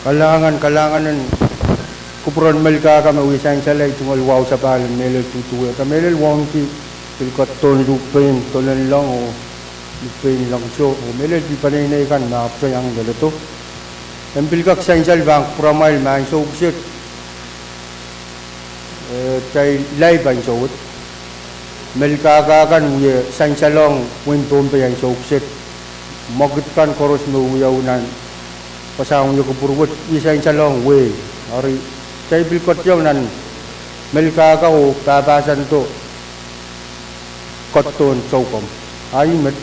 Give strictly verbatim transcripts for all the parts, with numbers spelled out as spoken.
Kalahngan, kalahngan en kupwuren Melkahka me wie sansal ahi tungoal wahu sapahl en mehlel duhduhwehda. Mehlel wauneki pil ketidohn luhk pein dolenlong oh luhk pein longso oh mehlel pil peneinei kan me ahpwtehn iang leledo. En pil kak sansal pahn kupwuramwail me ansou kiset, eh, kitail laib ansou wet. Melkahka kan wie sansalohng wehin Pohnpei ansou kiset. Mwekid kan koaros me wiawi nan wasahn wie kupwur wet wie sansalohng wehi. Eri kitail pil ketiong nan Melkahka oh pahpahsando ketidohn soukomw. A ih met.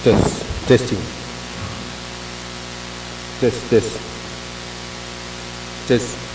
Test, testing. Test, test. Test.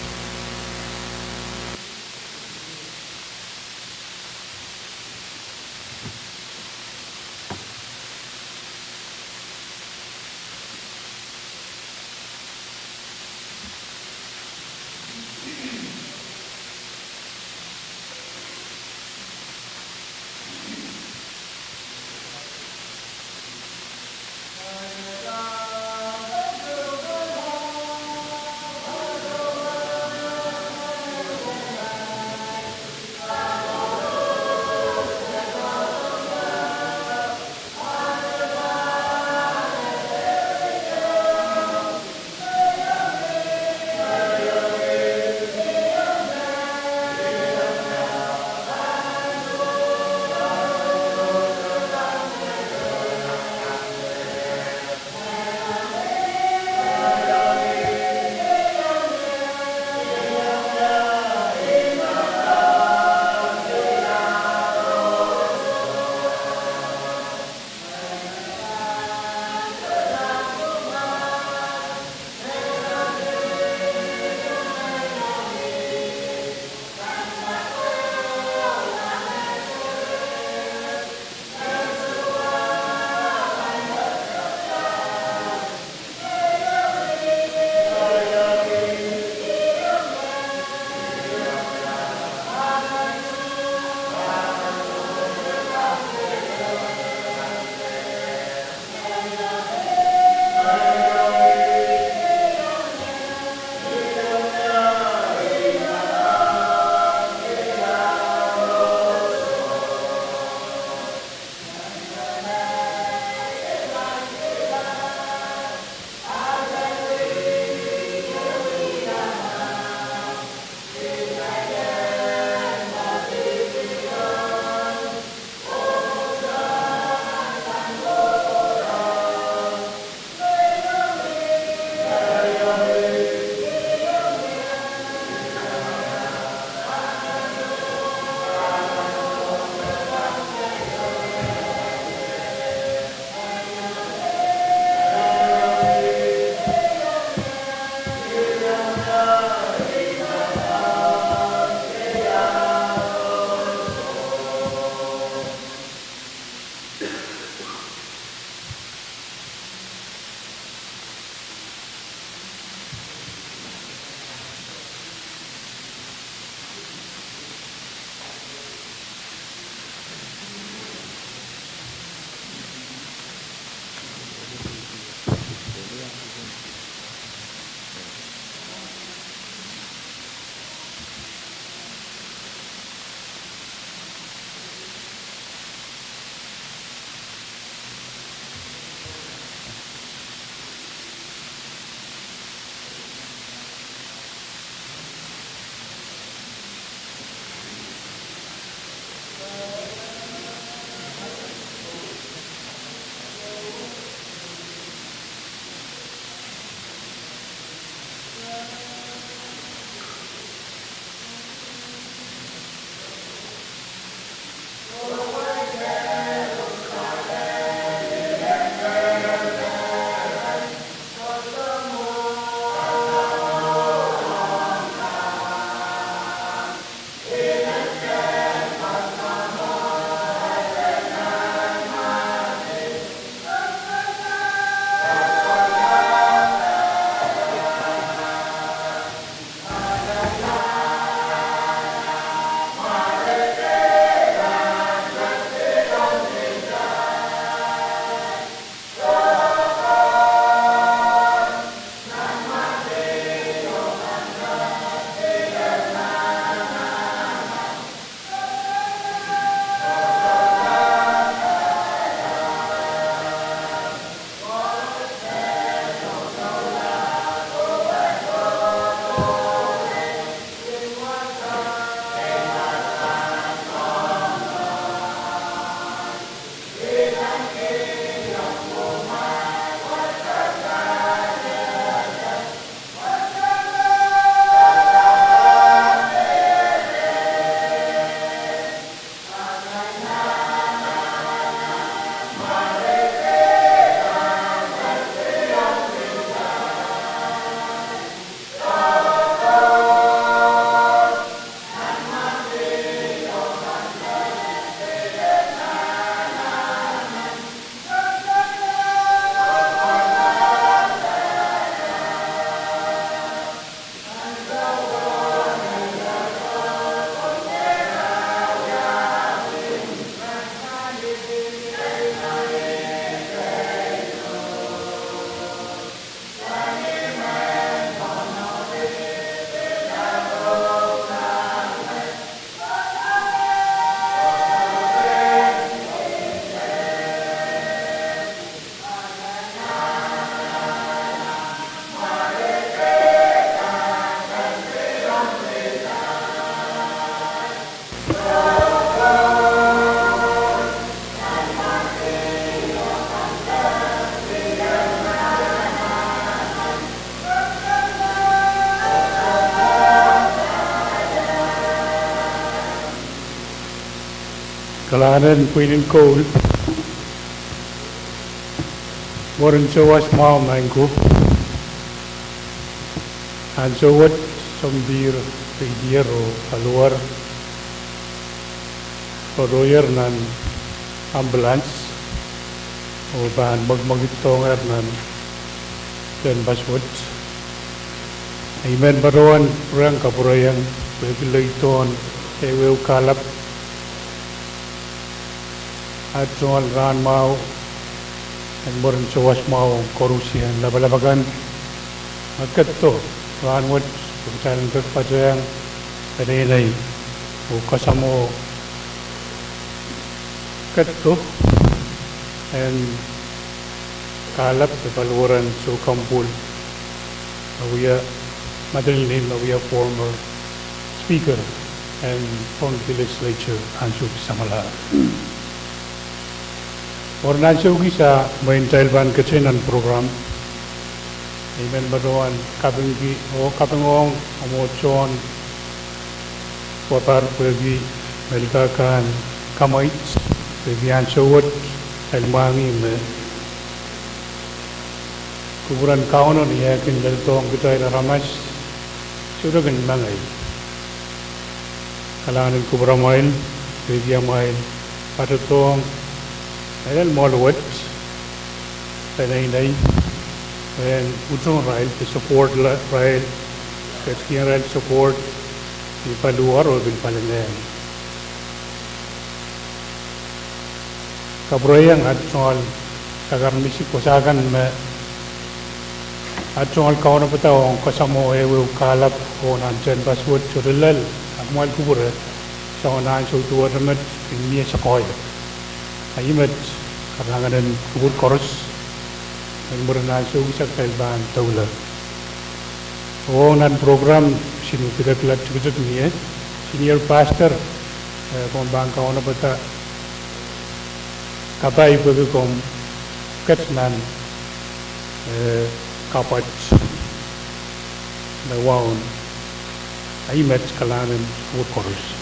Kalahngan en pwihn en koul. Mwurin souwas mwahu maing ko. Ansou wet sounpihr, peidier oh paliwar patohier nan ambulance oh pahn mwekimwekidohng nan tehnpas wet. I men patohwan pwurehng kapwureiong pwehki lehdohn ehuehu kahlap at tungoal rahn mwahu en mwurin souwas mwahu ong koarusie lapalap akan me ketido rahnwet, pwe kitail en kak patehng peneinei oh kasamwo ketido en kahlap de paliwar en soukamwpwul me wia, Madeline Lim me wia former speaker en Pohnpei Legislature ansou samwalahro. Mwurin ansou kis a mwein kitail pahn kete nan program, I men patohwan kapingki oh kapingohng omw tohn pwapar pwehki mehlel kan kamweit, pwehki ansou wet kitail mwahngih me kupwuren Kauno ni eh kin leledohng kitail aramas sohte kin mengei. Kalahngan en kupwuramwail pwehki amwail patohdohng mehlel mwoahl wet peneinei, en utung irail de support irail, ketikihong irail support ni paliwar oh pil palingehn. Kapwureiong at tungoal sakar misik wasa kan me at tungoal kaunopada ong kasamwo ehuehu kahlap oh nan tehnpas wet sohte lel, a kumwail kupwure soangen ansou duwehte met kin mie sakoahiek. A ih met kalahngan en kupwur koaros. En mwurin ansou kis a kitail pahn doula. Ong nan program, sin kidekla tikitik mie, senior pastor, eh, komw pahn kaunopada kapai pwehki komw ket nan, eh, kapwat me waun. A ih met kalahngan en kupwur koaros.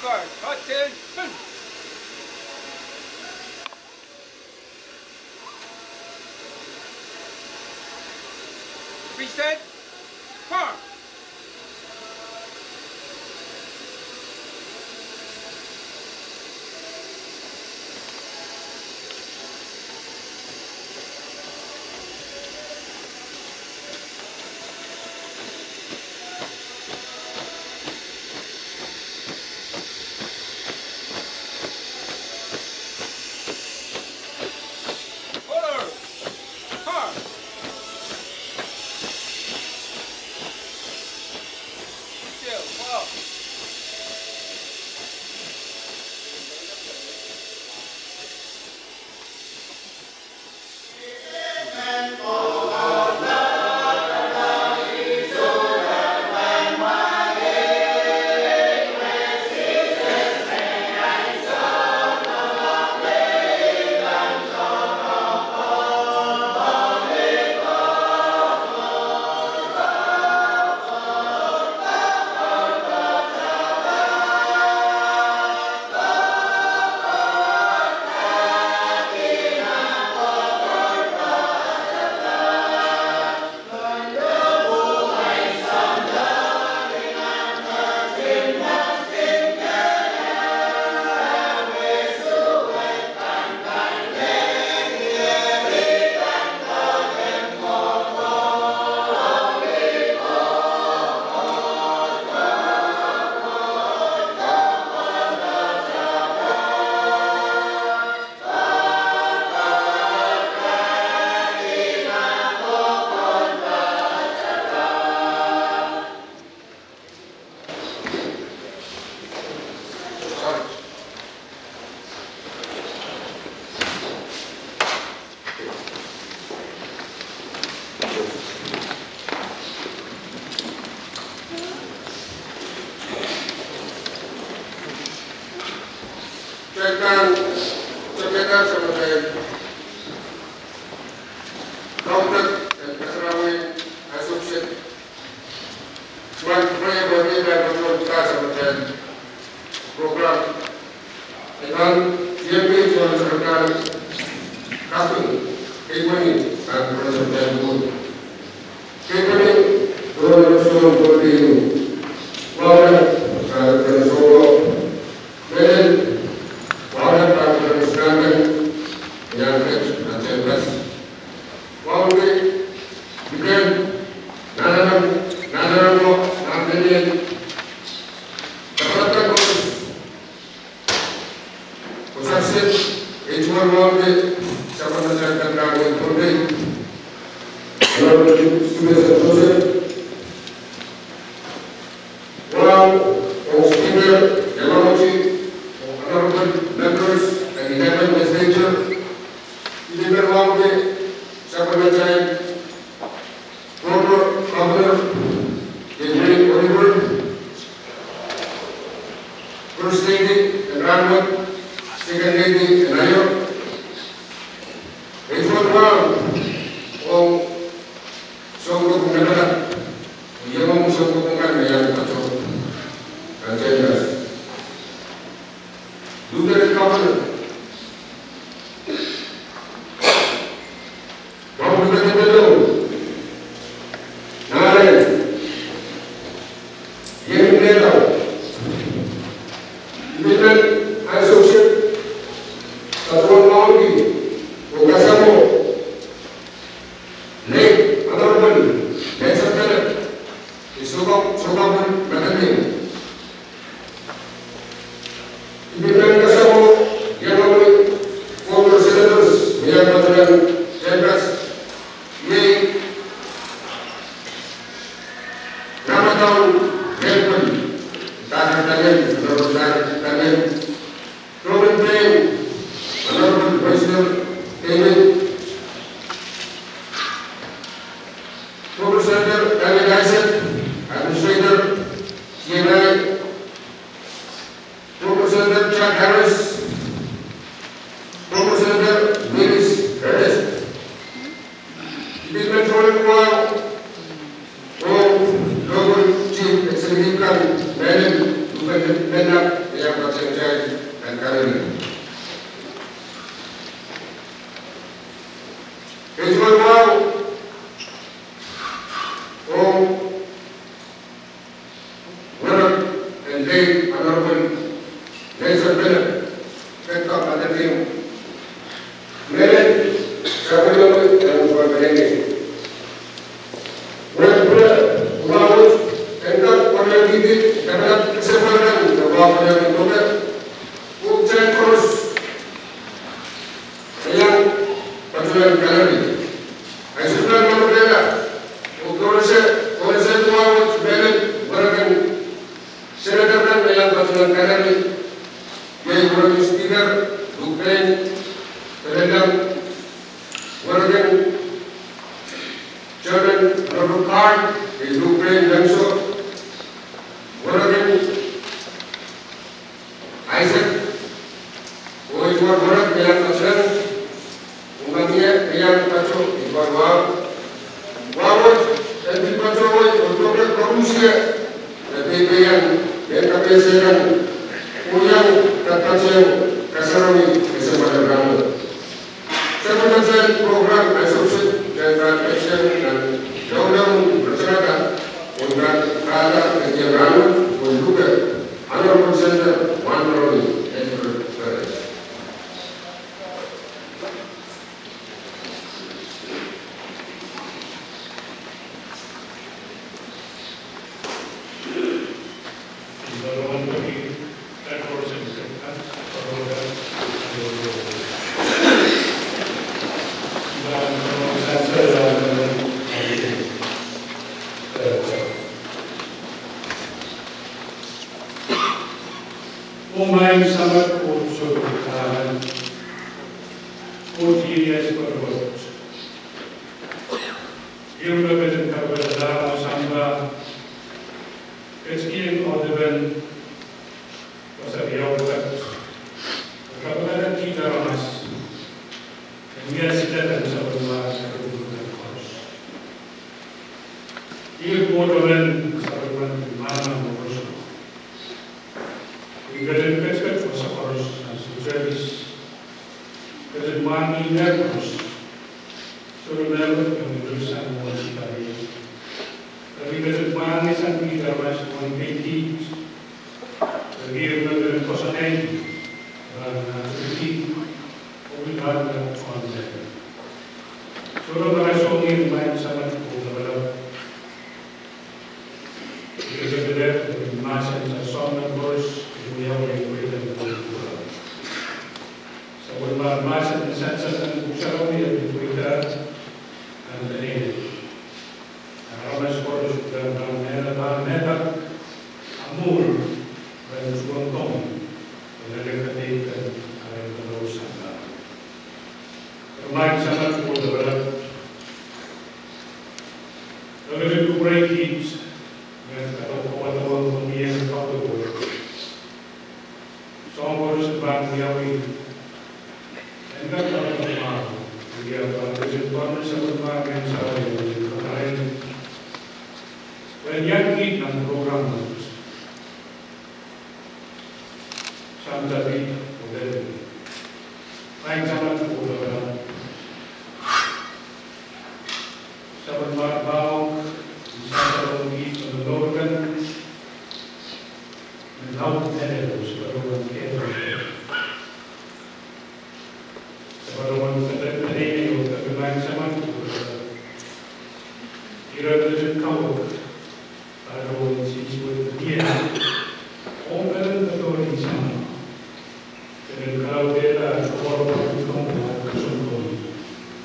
Attention! Present. Fire! Order! Fire! Detail, fire! Kitail pahn, kitail pahn samatail kaudok en kasarawi Associate. Mwein pwehki pwehki pahn patohwan pahn samatail program. Enan, tiepei tuan serkan kaping, kei pwehki pahn patohwan samatail pwuhk. Kei pwehki patohwan sohn pwehki wawak, pahn patohwan sohn Menen, wawak pahn patohwan skanken, iang ket nan campus. Wauneki, iken, nanana, nanana, nanana, kapakap koaros. Koaros, e tuan wauneki, sapwellimatail kan en Pohnpei. Honorable Sylvester Joseph. Wahu ong Speaker, Yellow Mountain, ong honorable members and eleven legislature, ipwidi wahu me sapwellimatail former governor, Henry Oliver, First Lady en rahnwet, Second Lady en aio, e tuan wahu ong Sounkopwung Lapalap, iei ong Sounkopwung kan me iang patohwan, kan campus. Lieutenant Governor, Governor Kepelo, Narayan, Ieng Nehlau, ipwidi associate, patohwan wauneki, oh kasamwo, Late Honorable Nelson Philip, e sohte, sohte pil medeling. Ipwidi kasamwo, iang ong former senators, me iang patohwan campus, iei Ramadhan Melbourne, Doctor Daniel, Doctor Daniel, Robin Payne, Honorable Vice David, former Senator Daniel Isaac, Administrator, C N I, former Senator Jack Harris, former Senator Willis Ernest. Ipwidi tohn wahu, oh, local chief executive kan, Menen, Ruben Menap, Mehlel, sapwellime en usual mehlel. Wet pwurehng, uwa wet, en kak pwurehng kihdi, en kak sepwelkan, en kak pwurehng kihdi, pwurehng koaros, iang patohwan kalari. Ahi sohte pahn mwarkihla, oh koaros, koaros uwa wet, mehlel, werek en senator kan me iang patohwan kalari, iei werek en speaker, Luke Payne, pelelang, werek en chairman, Robert Carl, iei Luke Payne Langso, werek en Isaac, oh ituwar werek me iang patohwan, oh ma mie me iang patohwan, ituwar wahu, wahu wet, en pil patohwan, oh tohre koarusie, me peipeian, me kapehse kan, oh iang kapatehng, kasarawi, kesempwal en rahnwet. Sapwellimatail program, ahi sewese, iang kapatehng, nan, downtown, Rosarata, oh nan, kahla, iang rahnwet, oh luke, Honorable Senator Juan Moroni, Edward Perez. Oh maing Samat Koht Sounkomour, Koht ieias koaros. Ihme ketin kapikada oh sampah, ketikihong audepen wasa riau wet, kapikada kihda aramas, en wia siladan sapwellimatail sapwellime koaros. Ih pwodomen sapwellimen mahsen koaros. Ih ketin ketiket wasa koaros nan sanctuaries. Ketin mwahngih mehkoaros. Sohte mehkot me irisang mwohn sipali. Ih ketin mwahngih sang kihda aramas mwohn pein kiht. Ih ketin koasoanehdi rahn nan sipali. Sohte marasohngih maing Samat Koht Lapalap. Ih ketin mahsen sang soangen koaros, ih wiawi en pweida nan pwuhk sarawi. Sapwellimatail mahsen en sansal nan pwuhk sarawi, ih pweida nan peneinei. Aramas koaros pahn, pahn mehla, pahn mehla, amwail, pahn tuhwong komwi, en ale kadeik kan, ale kadeik sang. Maing Samat Koht Lapalap, I ketin kupwurei kiht, me kadarodohng komwi en kapwurehng. Soahng koaros pahn wiawi, en kak kadarodohng, I ketin pahn ketin pahn sapwellimatail mahsen sarawi, I ketin kapwurehng. Pwehn iang kiht nan program wet. Sang David Oded. Maing Samat Koht Lapalap. Sapwellimatail mahsen, I sansalohng kiht nan lokaia, me laud mehlel, sapwellimatail kehlail. Sapwellimatail kehlail, kehlail, oh kehlail, maing Samat Koht Lapalap. Ira ketin kawek, Pahn wia sihs wet mie, oh pahn patohwan sang. Pahn kalaudehla, sohte pahn pil komwi, pahn sohte komwi,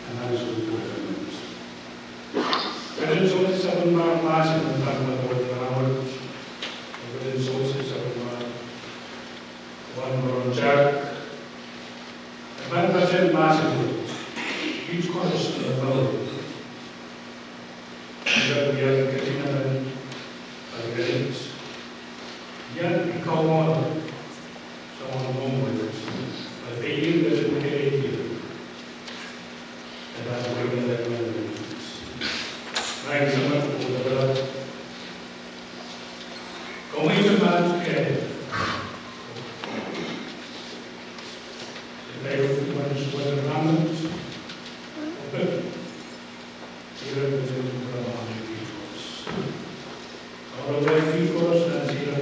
anahn sohte komwi. Pahn sewese sapwellimatail mahsen, pahn patohwan rahnwet. Pahn sewese sapwellimatail, Juan Moroni Jack. Pahn patohwan mahsen, kiht koaros, pahn patohwan. Ira wia ketin amen, pahn ketin. Iang pil kawehwe, soangen mwomwen, pahn pein ketin kehlail. Pahn patohwan kehlail. Maing Samat Koht Lapalap. Komwi me pahn kehlail. Pahn patohwan rahnwet. Ira ketin kupwuromwi kiht koaros. Kauno wai kiht koaros nan sihla.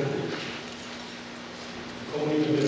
Komwi me pahn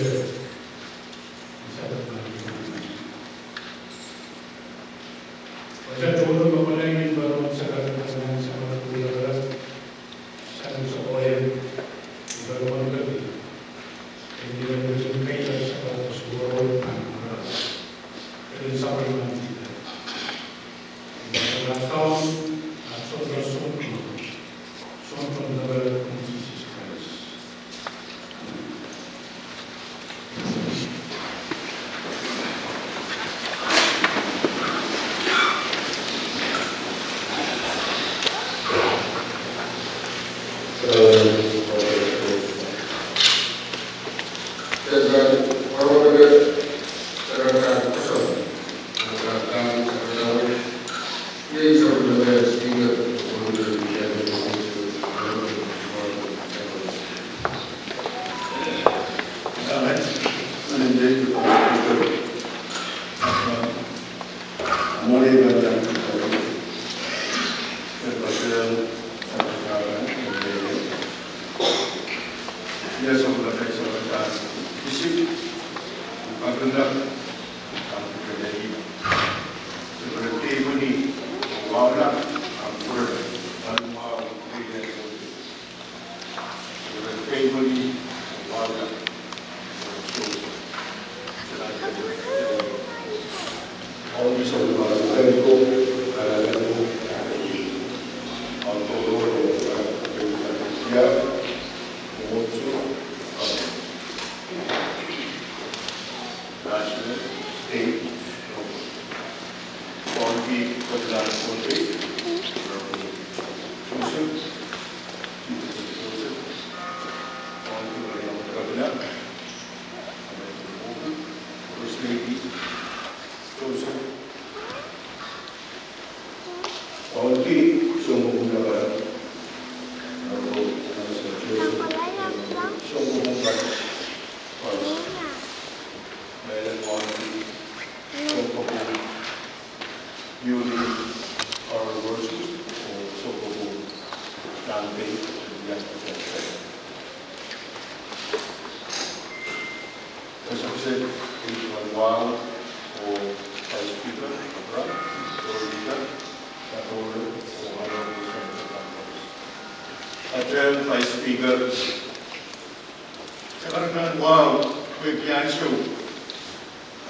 Ata Vice Speaker, se kak nan wahu, pwe kian sou.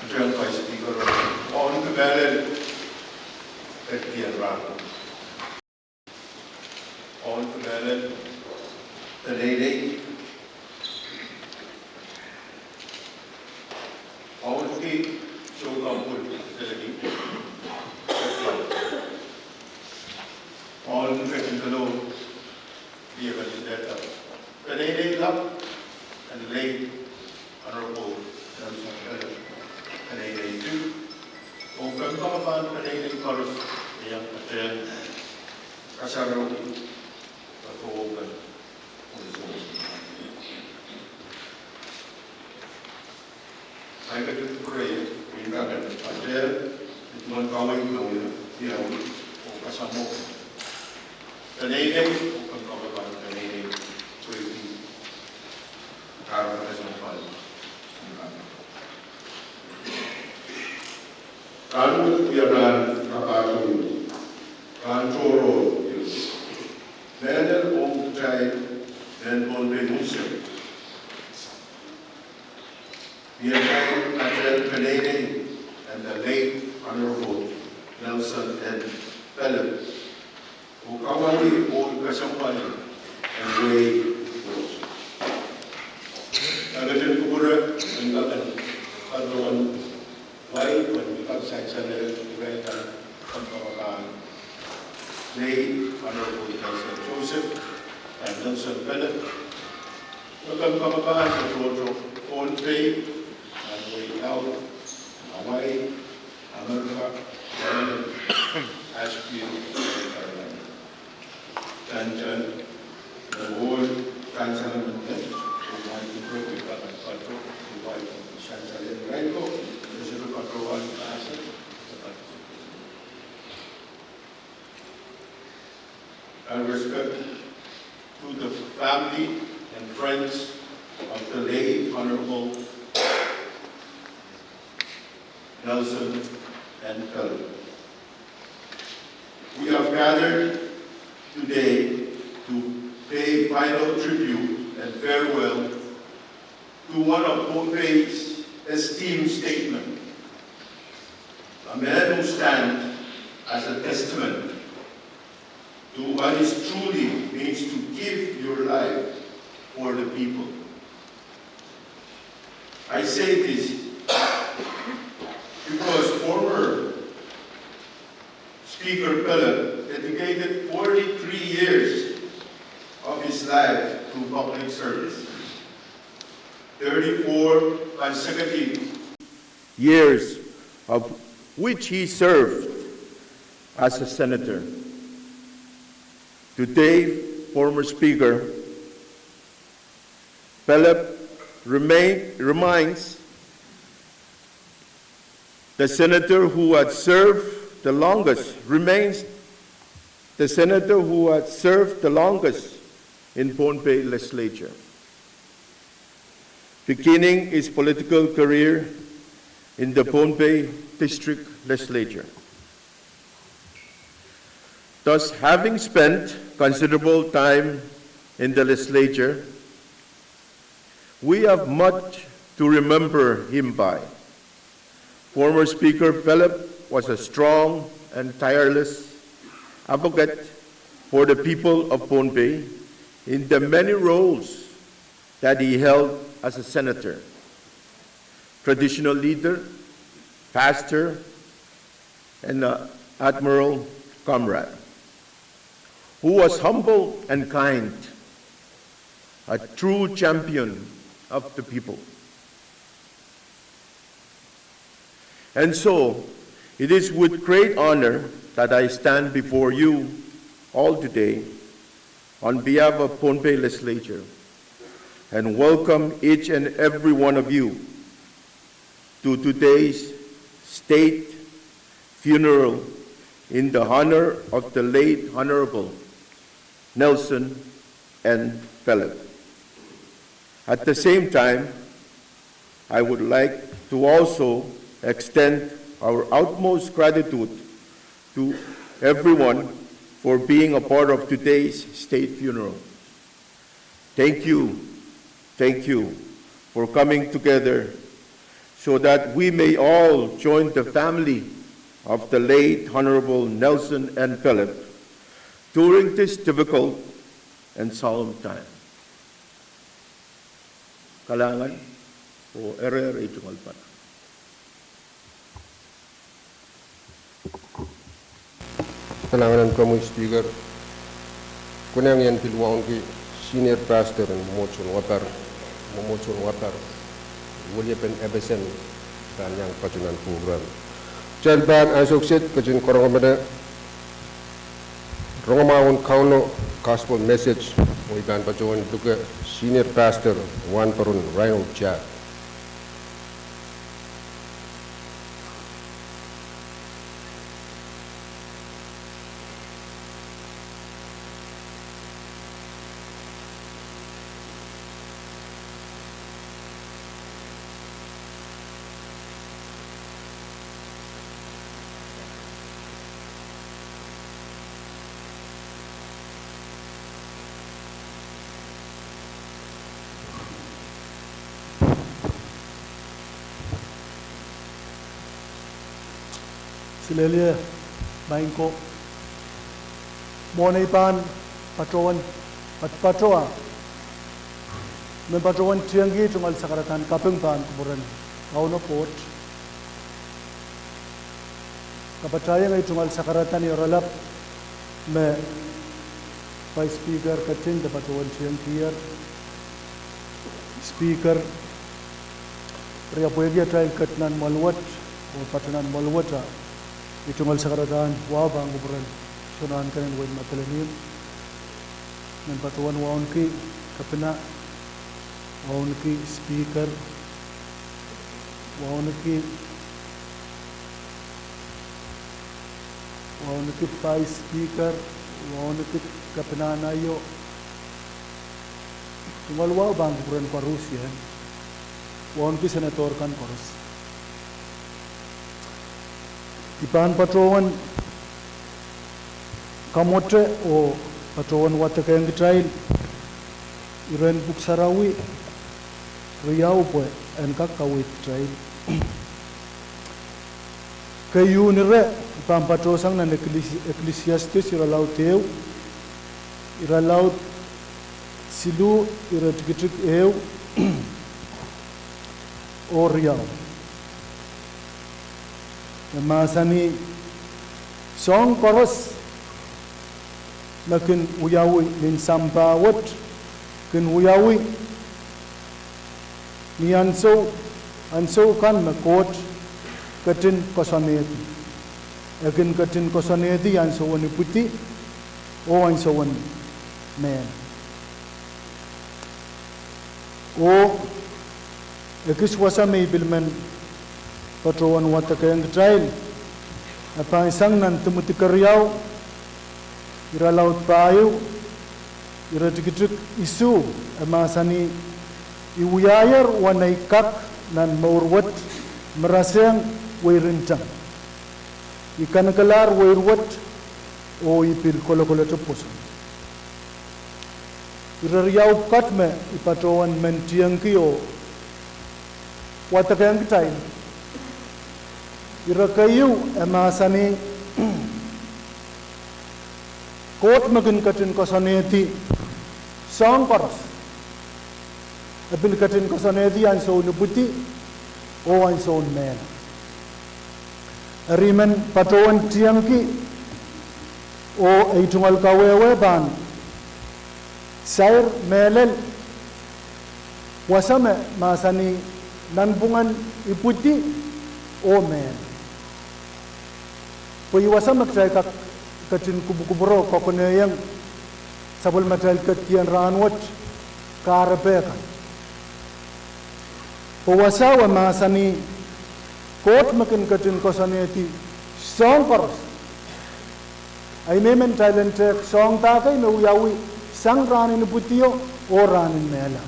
Ata Vice Speaker, oh, ni kamehlele, pekdian rahn. Ohl kamehlele, peneinei. Ohl ki, sou kampwul, peneinei. Ohl ki ketin kelo, pwe e ketin lelda. Peneinei lap, and late Honorable Nelson Pellet, peneinei tu. Oh kompoakepahn peneinei koaros me iang patehng kasarawi patohwan. Ahi ketin kupwure, indraken patehng, ituhn kawei, kawei, iang, oh kasamwo. Peneinei, oh kompoakepahn peneinei, pwehki kahrehda kesempwal. Rahn wet wia rahn kapahtou, rahn tohrohr. Mehlel ong kitail mehn Pohnpei unsek, ni atail patehng peneinei, and the late Honorable Nelson N. Pellet. Oh kawauwih ohl kesempwal en wehi Koht. Ahi ketin kupwure, indraken patohwan, wai, pwehn kak sansal irail kan, kompoakepahn late Honorable Nelson Joseph, and Nelson Pellet. Kompoakepahn tohto Pohnpei, nan wehi laud, Hawaii, Amerika, Maryland, Asheville, North Carolina. Tantan, nan ohl sansal en, nan kupwure, pwe kak patohwan, wai, sansal en irail ko, e sohte patohwan, ah, se, and respect to the family and friends of the late Honorable Nelson and Philip. We have gathered today to pay final tribute and farewell to one of Pohnpei's esteemed statesmen, a man who stands as a testament to what it truly means to give your life for the people. I say this because former Speaker Philip dedicated forty-three years of his life to public service, thirty-four consecutive years of which he served as a senator. Today, former Speaker Philip remain, reminds the senator who had served the longest, remains the senator who had served the longest in Pohnpei legislature, beginning his political career in the Pohnpei District Legislature. Thus, having spent considerable time in the legislature, we have much to remember him by. Former Speaker Philip was a strong and tireless advocate for the people of Pohnpei in the many roles that he held as a senator, traditional leader, pastor, and, uh, admiral comrade, who was humble and kind, a true champion of the people. And so, it is with great honor that I stand before you all today on behalf of Pohnpei Legislature and welcome each and every one of you to today's state funeral in the honor of the late Honorable Nelson N. Philip. At the same time, I would like to also extend our utmost gratitude to everyone for being a part of today's state funeral. Thank you, thank you for coming together so that we may all join the family of the late Honorable Nelson N. Philip during this difficult and solemn time. Kalahngan oh erehr ei tungoal pahn. Kalahngan en komwi Speaker. Konehng I en pil wauneki Senior Pastor en Mwomwohdiso en Wahnpahr, Mwomwohdiso en Wahnpahr, Weliepen F S M, pahn iang patohwan kupwuren. Kitail pahn ansou kiset ketin karonge mehla rongamwahu en Kauno gospel message, oh I pahn patohwan luke Senior Pastor Wahnpahr Reinhold Tiahk. Silehlie, maing ko, mwohn ei pahn patohwan, pat patohwan, men patohwan tiengki tungoal sakaradahn kaping pahn kupwuren Kauno Koht. Kapatahieng ei tungoal sakaradahn ni oaralap me Vice Speaker ketin de patohwan tiengkier. Speaker, riapwehki atail ket nan mwoahl wet oh patohwan mwoahl wet, ah, ei tungoal sakaradahn wahu pahn kupwuren Sounahn Kenen Wein Madolenihmw. Men patohwan wauneki Kepina, wauneki Speaker, wauneki, wauneki Vice Speaker, wauneki Kepina Naio, tungoal wahu pahn kupwuren koarusie, wauneki Senator kan koaros. I pahn patohwan kamwohte oh patohwan wadekehng kitail iren Pwuhk Sarawi riau pwe en kak kaweid kitail. Keieun ire, I pahn patohsang nan Ecclesi-, Ecclesiastes irelaud ehu, irelaud siluh, iretikitik ehu oh riau. E mahsanih, soahng koaros me kin wiawi nin sampah wet kin wiawi ni ansou, ansou kan me Koht ketin koasoanehdi. E kin ketin koasoanehdi ansoun ipwidi oh ansoun mehla. Oh ekis wasa me I pil men patohwan wadekehng kitail, e pahn sang nan Timoty keriau, irelaud pahieu, iretikitik isuh, e mahsanih, I wiahier uwen ei kak nan mour wet me rasehng weirin tang. I kanekelahr weir wet oh I pil kolokolete pwoson. Ire riau pwukat me I patohwan men tiengki oh wadekehng kitail. Ire keieu e mahsanih, Koht me kin ketin koasoanehdi soahng koaros, e pil ketin koasoanehdi ansoun ipwidi oh ansoun mehla. Eri I men patohwan tiengki oh ei tungoal kawehwe pahn sair mehlel wasa me mahsanih nanpwungen ipwidi oh mehla. Pwe ih wasa me kitail kak ketin kupwukupwure oh kokonehiong sapwellimatail ketien rahnwet kahrepe kan. Pwe wasao e mahsanih, Koht me kin ketin koasoanehdi soahng koaros. Ahi me I men kitail en tehk soahng pahkei me wiawi sang rahnen ipwidio oh rahnen mehla.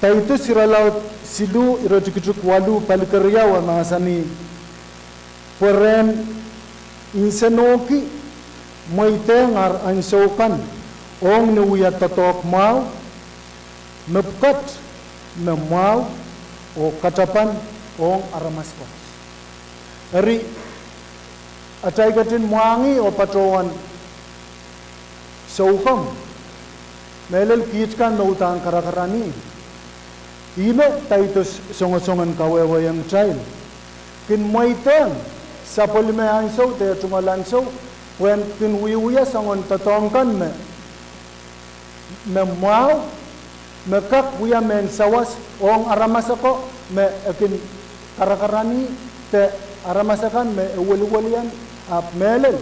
Taitus irelaud siluh iretikitik waluh pali keriau e mahsanih, Pwe ren nsenohki mweidehng ar ansou kan ong ni wia doadoahk mwahu, mepwukat me mwahu oh katapan ong aramas koaros. Eri atail ketin mwahngih oh patohwan soukamw, mehlel kiht kan me uhdahn karakarani, ihme Taitus songosong en kawehwehiong kitail, kin mweidehng sapwellime ansou de tungoal ansou, pwehn kin wiewia soangen doadoahk kan me me mwahu, me kak wia mehn sawas ong aramas ako me e kin karakarani, de aramas akan me e weliwelian, ahpw mehlel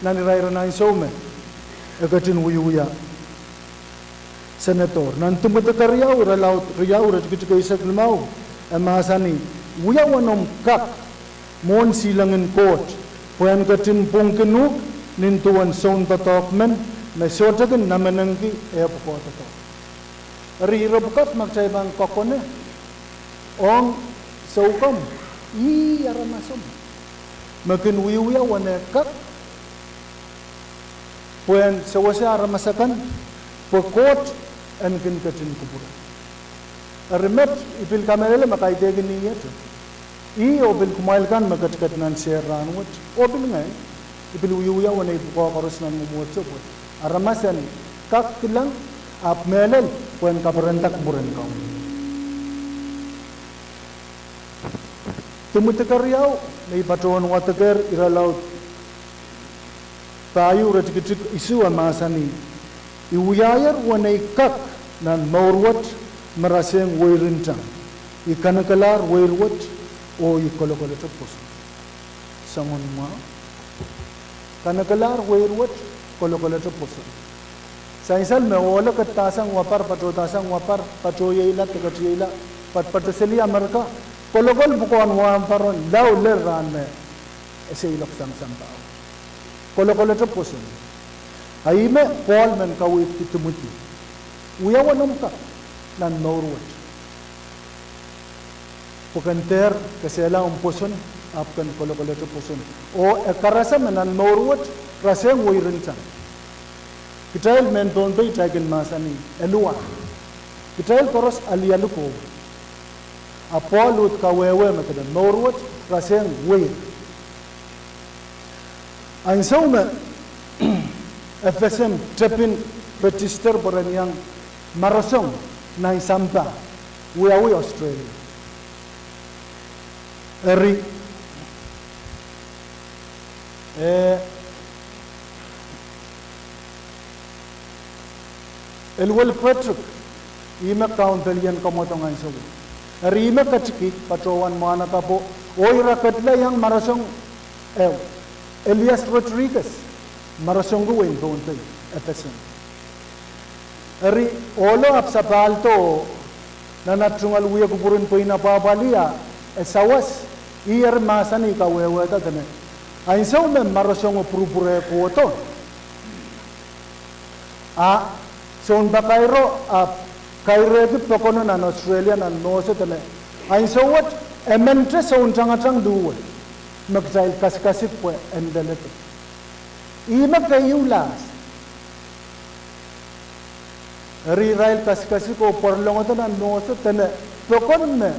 nan irairen ansou me e ketin wiewia senator. Nan Timoty keriau irelaud riau iretikitik eisek limau, e mahsanih, Wia wenomw kak mwohn silangin Koht, pwehn ketin pwungkin uhk nin duwen soundoadoahk men me sohte kin namenengki eh pwukoa doadoahk. Eri ire pwukat me kitail pahn kokone ong soukamw, ih aramas omw me kin wiewia weneu kak pwehn sewese aramas akan, pwe Koht en kin ketin kupwure. Eri met I pil kamehlele me kaidehkin ih iet, ih oh pil kumwail kan me ketiket nan sehr rahnwet oh pil ngehi, I pil wiewia weneu pwukoa koaros nan mwomwohdiso pwe aramas en kak kilang, ahpw mehlel pwehn kaperenda kupwuren Kauno. Timoty keriau me I patohwan wadekehr irelaud pahieu iretikitik isuh e mahsanih, I wiahier weneu kak nan mour wet me rasehng weirin tang. I kanekelahr weir wet oh I kolokolete pwoson. Soangen mwahu. Kanekelahr weir wet, kolokolete pwoson. Sansal me ohlo ketidahsang wapar, patohdahsang wapar, patohieila, de ketieila, pat, patohseli Amerika, kolokol pwukoahn wahnpoaron lao lel rahn me e seiloaksang sampah. Kolokolete pwoson. A ih me Pohl men kaweidki Timoty, wia wenomw kak nan mour wet. Pwe ken dehr kesehla omw pwoson, ahpw ken kolokolete pwoson. Oh e karasa me nan mour wet, rasehng weirin tang. Kitail mehn Pohnpei kitail kin mahsanih, eluwa. Kitail koaros alialu ko. Ahpw Pohl uhd kawehwe me dene mour wet, rasehng weir. Ansou me FSM tepin register pwe ren iang maroson nan sampah, wiawi Australia. Eri, eh, Eluel Frederick, ih me kaun pelien kamwadong ansou wet. Eri ih me ketiki patohwan mwahnakapwo, oh ira ketila iang maroson, eh, Elias Rodriguez, marosonki wehin Pohnpei, FSM. Eri ohlo ahpw sapahldo, nan at tungoal wie kupwuren pweina pwapwalih, e sawas, ih eri mahsanih kawehwehda dene, ansou me marosongo pwurupwure kohdo, a sounpakairo ahpw kairehki pokono nan Australia nan mohso dene, ansou wet, emente sountangatang duwe me kitail kasikasik pwe en leledo. Ih me keieu lahs. Eri irail kasikasik oh pwaralongodo nan mohso dene, pokon me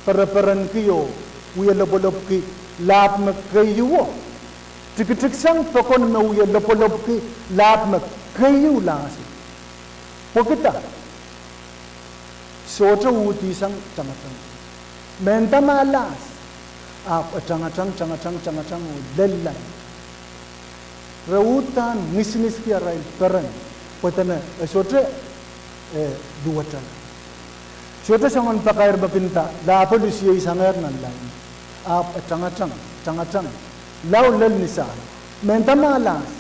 pereperenki oh wie lopwolopwki lahp me keieun, tikitiksang pokon me wie lopwolopwki lahp me keieu lahso, pwekida, sohte uhdihsang tangatang. Mehnda ma lahs, ahpw e tangatang, tangatang, tangatang oh lel lain. Re uhdahn ngisingsiki arail peren, pwe dene e sohte, eh, luwetala. Sohte soangen pakair me kin nda lahpw lusiei sangehr nan lain. Ahpw e tangatang, tangatang, lao lel ni sahlo. Mehnda ma lahs.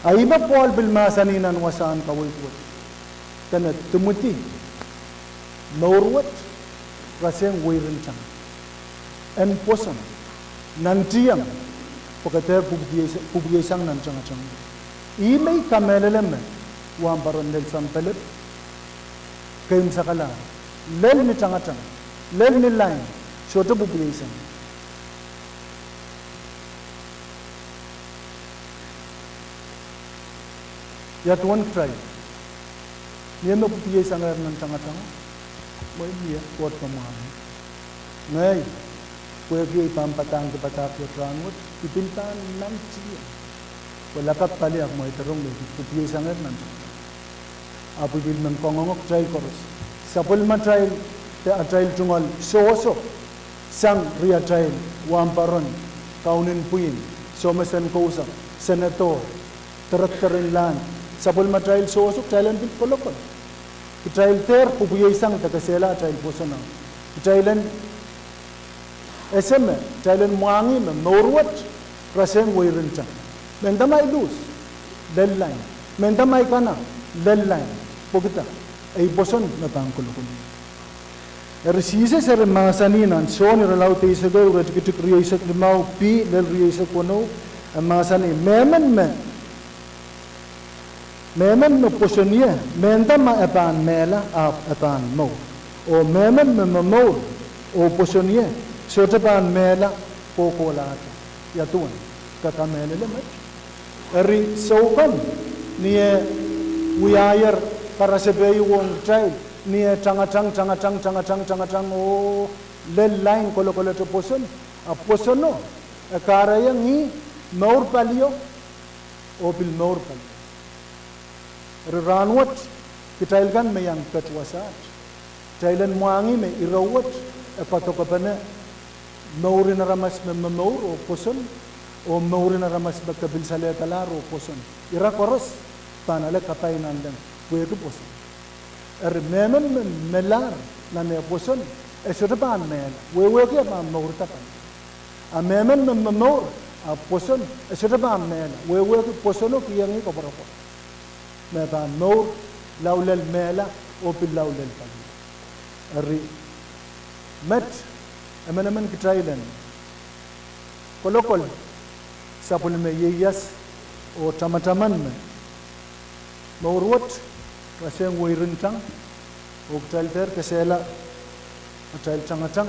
A ih me Pohl pil mahsanih nan wasahn kaweid wet dene, Timoty, mour wet, rasehng weirin tang. En pwoson, nantihong, pwe ke dehr pwupwieisang nan tangatang. Ih me I kamehlele me wahnpoaron lel sampah, keimwseklahn, lel ni tangatang, lel ni lain, sohte pwupwieisang. Ia duwen kitail? Mie me pwupwiesangehr nan tangatang? Mwein mie, Koht me mwahngih. Ngehi, pwehki ei pahn padahngki padahk wet rahnwet, I pil pahn nantihong, pwe lakapw pali ahpw mweidohng me I pil pwupwiesangehr nan tangatang. Ahpw I pil men kangoange kitail koaros, sapwellimatail de atail tungoal sohso, sang riatail wahnpoaron, kaunen pwihn, somesen kousapw, senator, director en lahn, sapwellimatail sohso kitail en pil kolokol. Kitail dehr pwupwieisang de kesehla atail pwoson. Kitail en ese me, kitail en mwahngih me mour wet, rasehng weirin tang. Mehnda ma I luhs, lel lain. Mehnda ma I kana, lel lain. Pwekida, ei pwoson me pahn kolokol. Eri Sises eri mahsanih nan Sohn irelaud eisek ehu, iretikitik rieisek limau B lel rieisek weneu, e mahsanih, mehmen me, mehmen me pwoson ie, mehnda ma e pahn mehla, ahpw e pahn mour. Oh mehmen me momour oh pwoson ie, sohte pahn mehla, kohkohlahte. Ia duwen? Ke kamehlele met? Eri soukamw, ni eh wiahier karasepe ong kitail, ni eh tangatang, tangatang, tangatang, tangatang oh lel lain kolokolete pwoson, a pwosono e kahrehiong ih mour palio oh pil mour palio. Eri rahnwet, kitail kan me iang ket wasaht, kitail en mwahngih me ire wet e padokepene mouren aramas me momour oh pwoson, oh mouren aramas me kepilsalehdalahr oh pwoson. Ira koaros pahn ale kapai nanleng pwehki pwoson. Eri mehmen me melahr nan eh pwoson, e sohte pahn mehla, wehwehki e pahn mourda pali. A mehmen me momour ahpw pwoson, e sohte pahn mehla, wehwehki pwosono kiheng ih koapworopwor, me pahn mour lao lel mehla oh pil lao lel pali. Eri met, emenemen kitail en kolokol sapwellime ieias oh tamataman me mour wet rasehng weirin tang, oh kitail dehr kesehla atail tangatang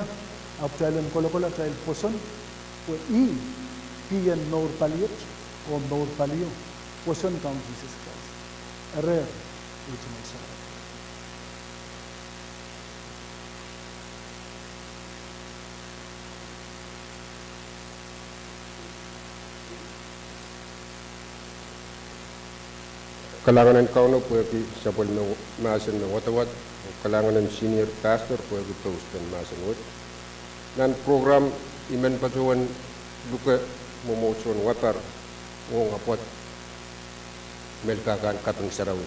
Ahpw kitail en kolokol atail pwoson, pwe ih kihong mour paliet oh mour palio, pwoson Kaun Sises Krais. Eri, ihte me sarawi. Kalahngan en Kauno pwehki sapwellime mahsen me wadawad, oh kalahngan en senior pastor pwehki post en mahsen wet. Nan prokram I men patohwan luke mwomwohdiso en Wabar ong apwal me I men kak kaping sarawi.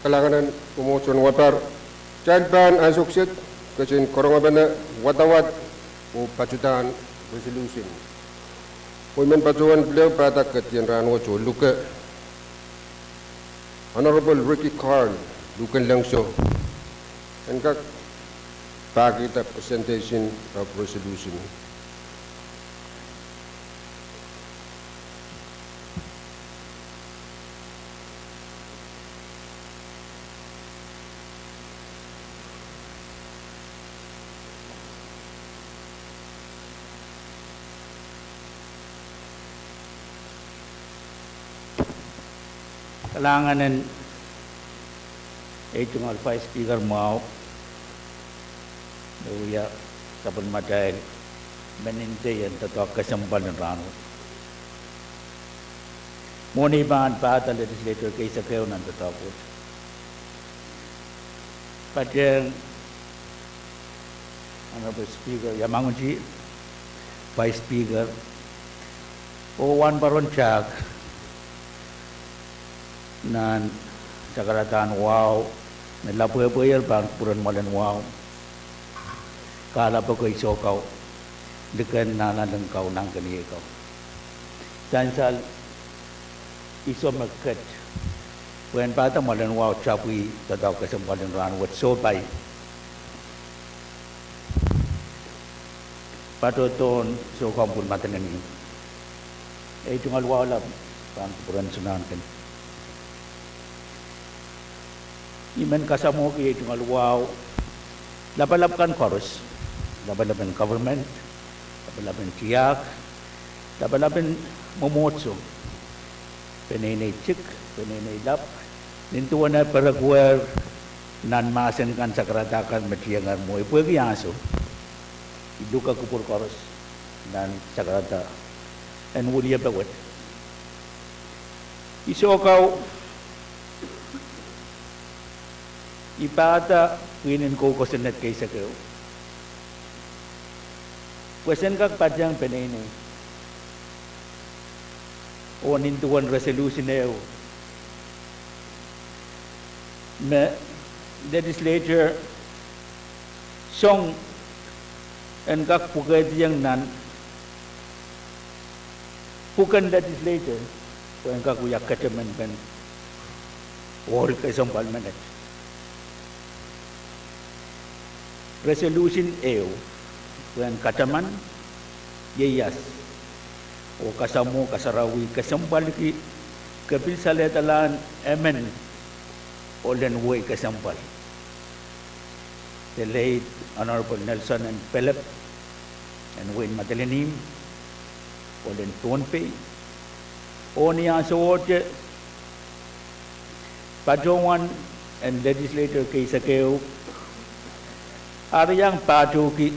Kalahngan en mwomwohdiso en Wabar. Kitail pahn ansou kiset ketin karongepene wadawad oh patidahn resolution. Oh I men patohwan pil padahk ketiket en rahnwet oh luke Honorable Ricky Carl, luhken lengso, en kak pahkihda presentation of resolution. Kalahngan en ei tungoal Vice Speaker mwahu, me wia sapwellimatail men en tei en doadoahk kesempwal en rahnwet. Mwohn ei pahn pahda legislature case ehu nan doadoahk wet, Patehng Honorable Speaker Yamaguchi, Vice Speaker, oh wahnpoaron Tiahk nan sakaradahn wahu me lapwehpwehier pahn kupwuren mwoalen wahu, kahlap ekei soukawih liken nanleng kau, nangkeniei kau. Sansal I soh me ket pwehn pahda mwoalen wahu tapwih doadoahk kesempwal en rahn wet, soh pai. Patohdohn Soukohp Madolenihmw, ei tungoal wahu lap pahn kupwuren Sounkohp. I men kasamwohki ei tungoal wahu lapalap kan koaros, lapalap en government, lapalap en tiahk, lapalap en mwomwohdiso, peneinei tik, peneinei lap, nin duwen eh perekuwer nan mahsen kan, sakarada kan me tiengehr mwowe pwehki ansou I luke kupwur koaros nan sakarada en wiliepet wet. I soh kau, I pahda pwihn en kou kosonned keisekeu pwe sen kak patehng peneinei, oh nin duwen resolution ehu me legislature song en kak pwukehdiong nan pwuken legislature pwe en kak wia katamanpen ohl kesempwal menet. Resolution ehu pwe en kataman, ieias, oh kasamwo kasarawi kesempwalki kepil salehdalahn emen ohl en wehi kesempwal, the late Honorable Nelson N. Pelep, en wehin Madolenihmw, ohl en Pohnpei. Oh ni ansowohte patohwan en legislature keisekeu ar iang pahtohki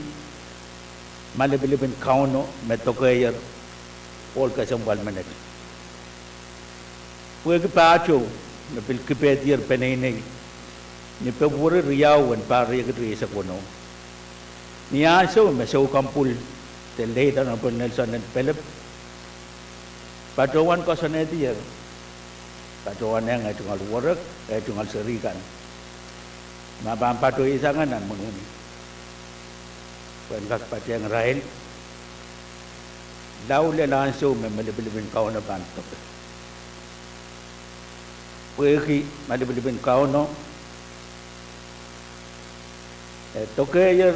malipilipin Kauno me dokehier ohl kesempwal menet, pwehki pahtou me pil kipehdier peneinei ni Pwehpwuri riau en pahr riekid rieisek weneu. Ni ansou me Soukohp the late Honorable Nelson N. Pelep patohwan koasoanehdier, patohwan eng eh tungoal werek, eh tungoal seri kan me pahn patohsang nan imwen wini pwe en kak patehng irail lao lel ansou me malipilipin Kauno pahn doke. Pwehki malipilipin Kauno eh dokehier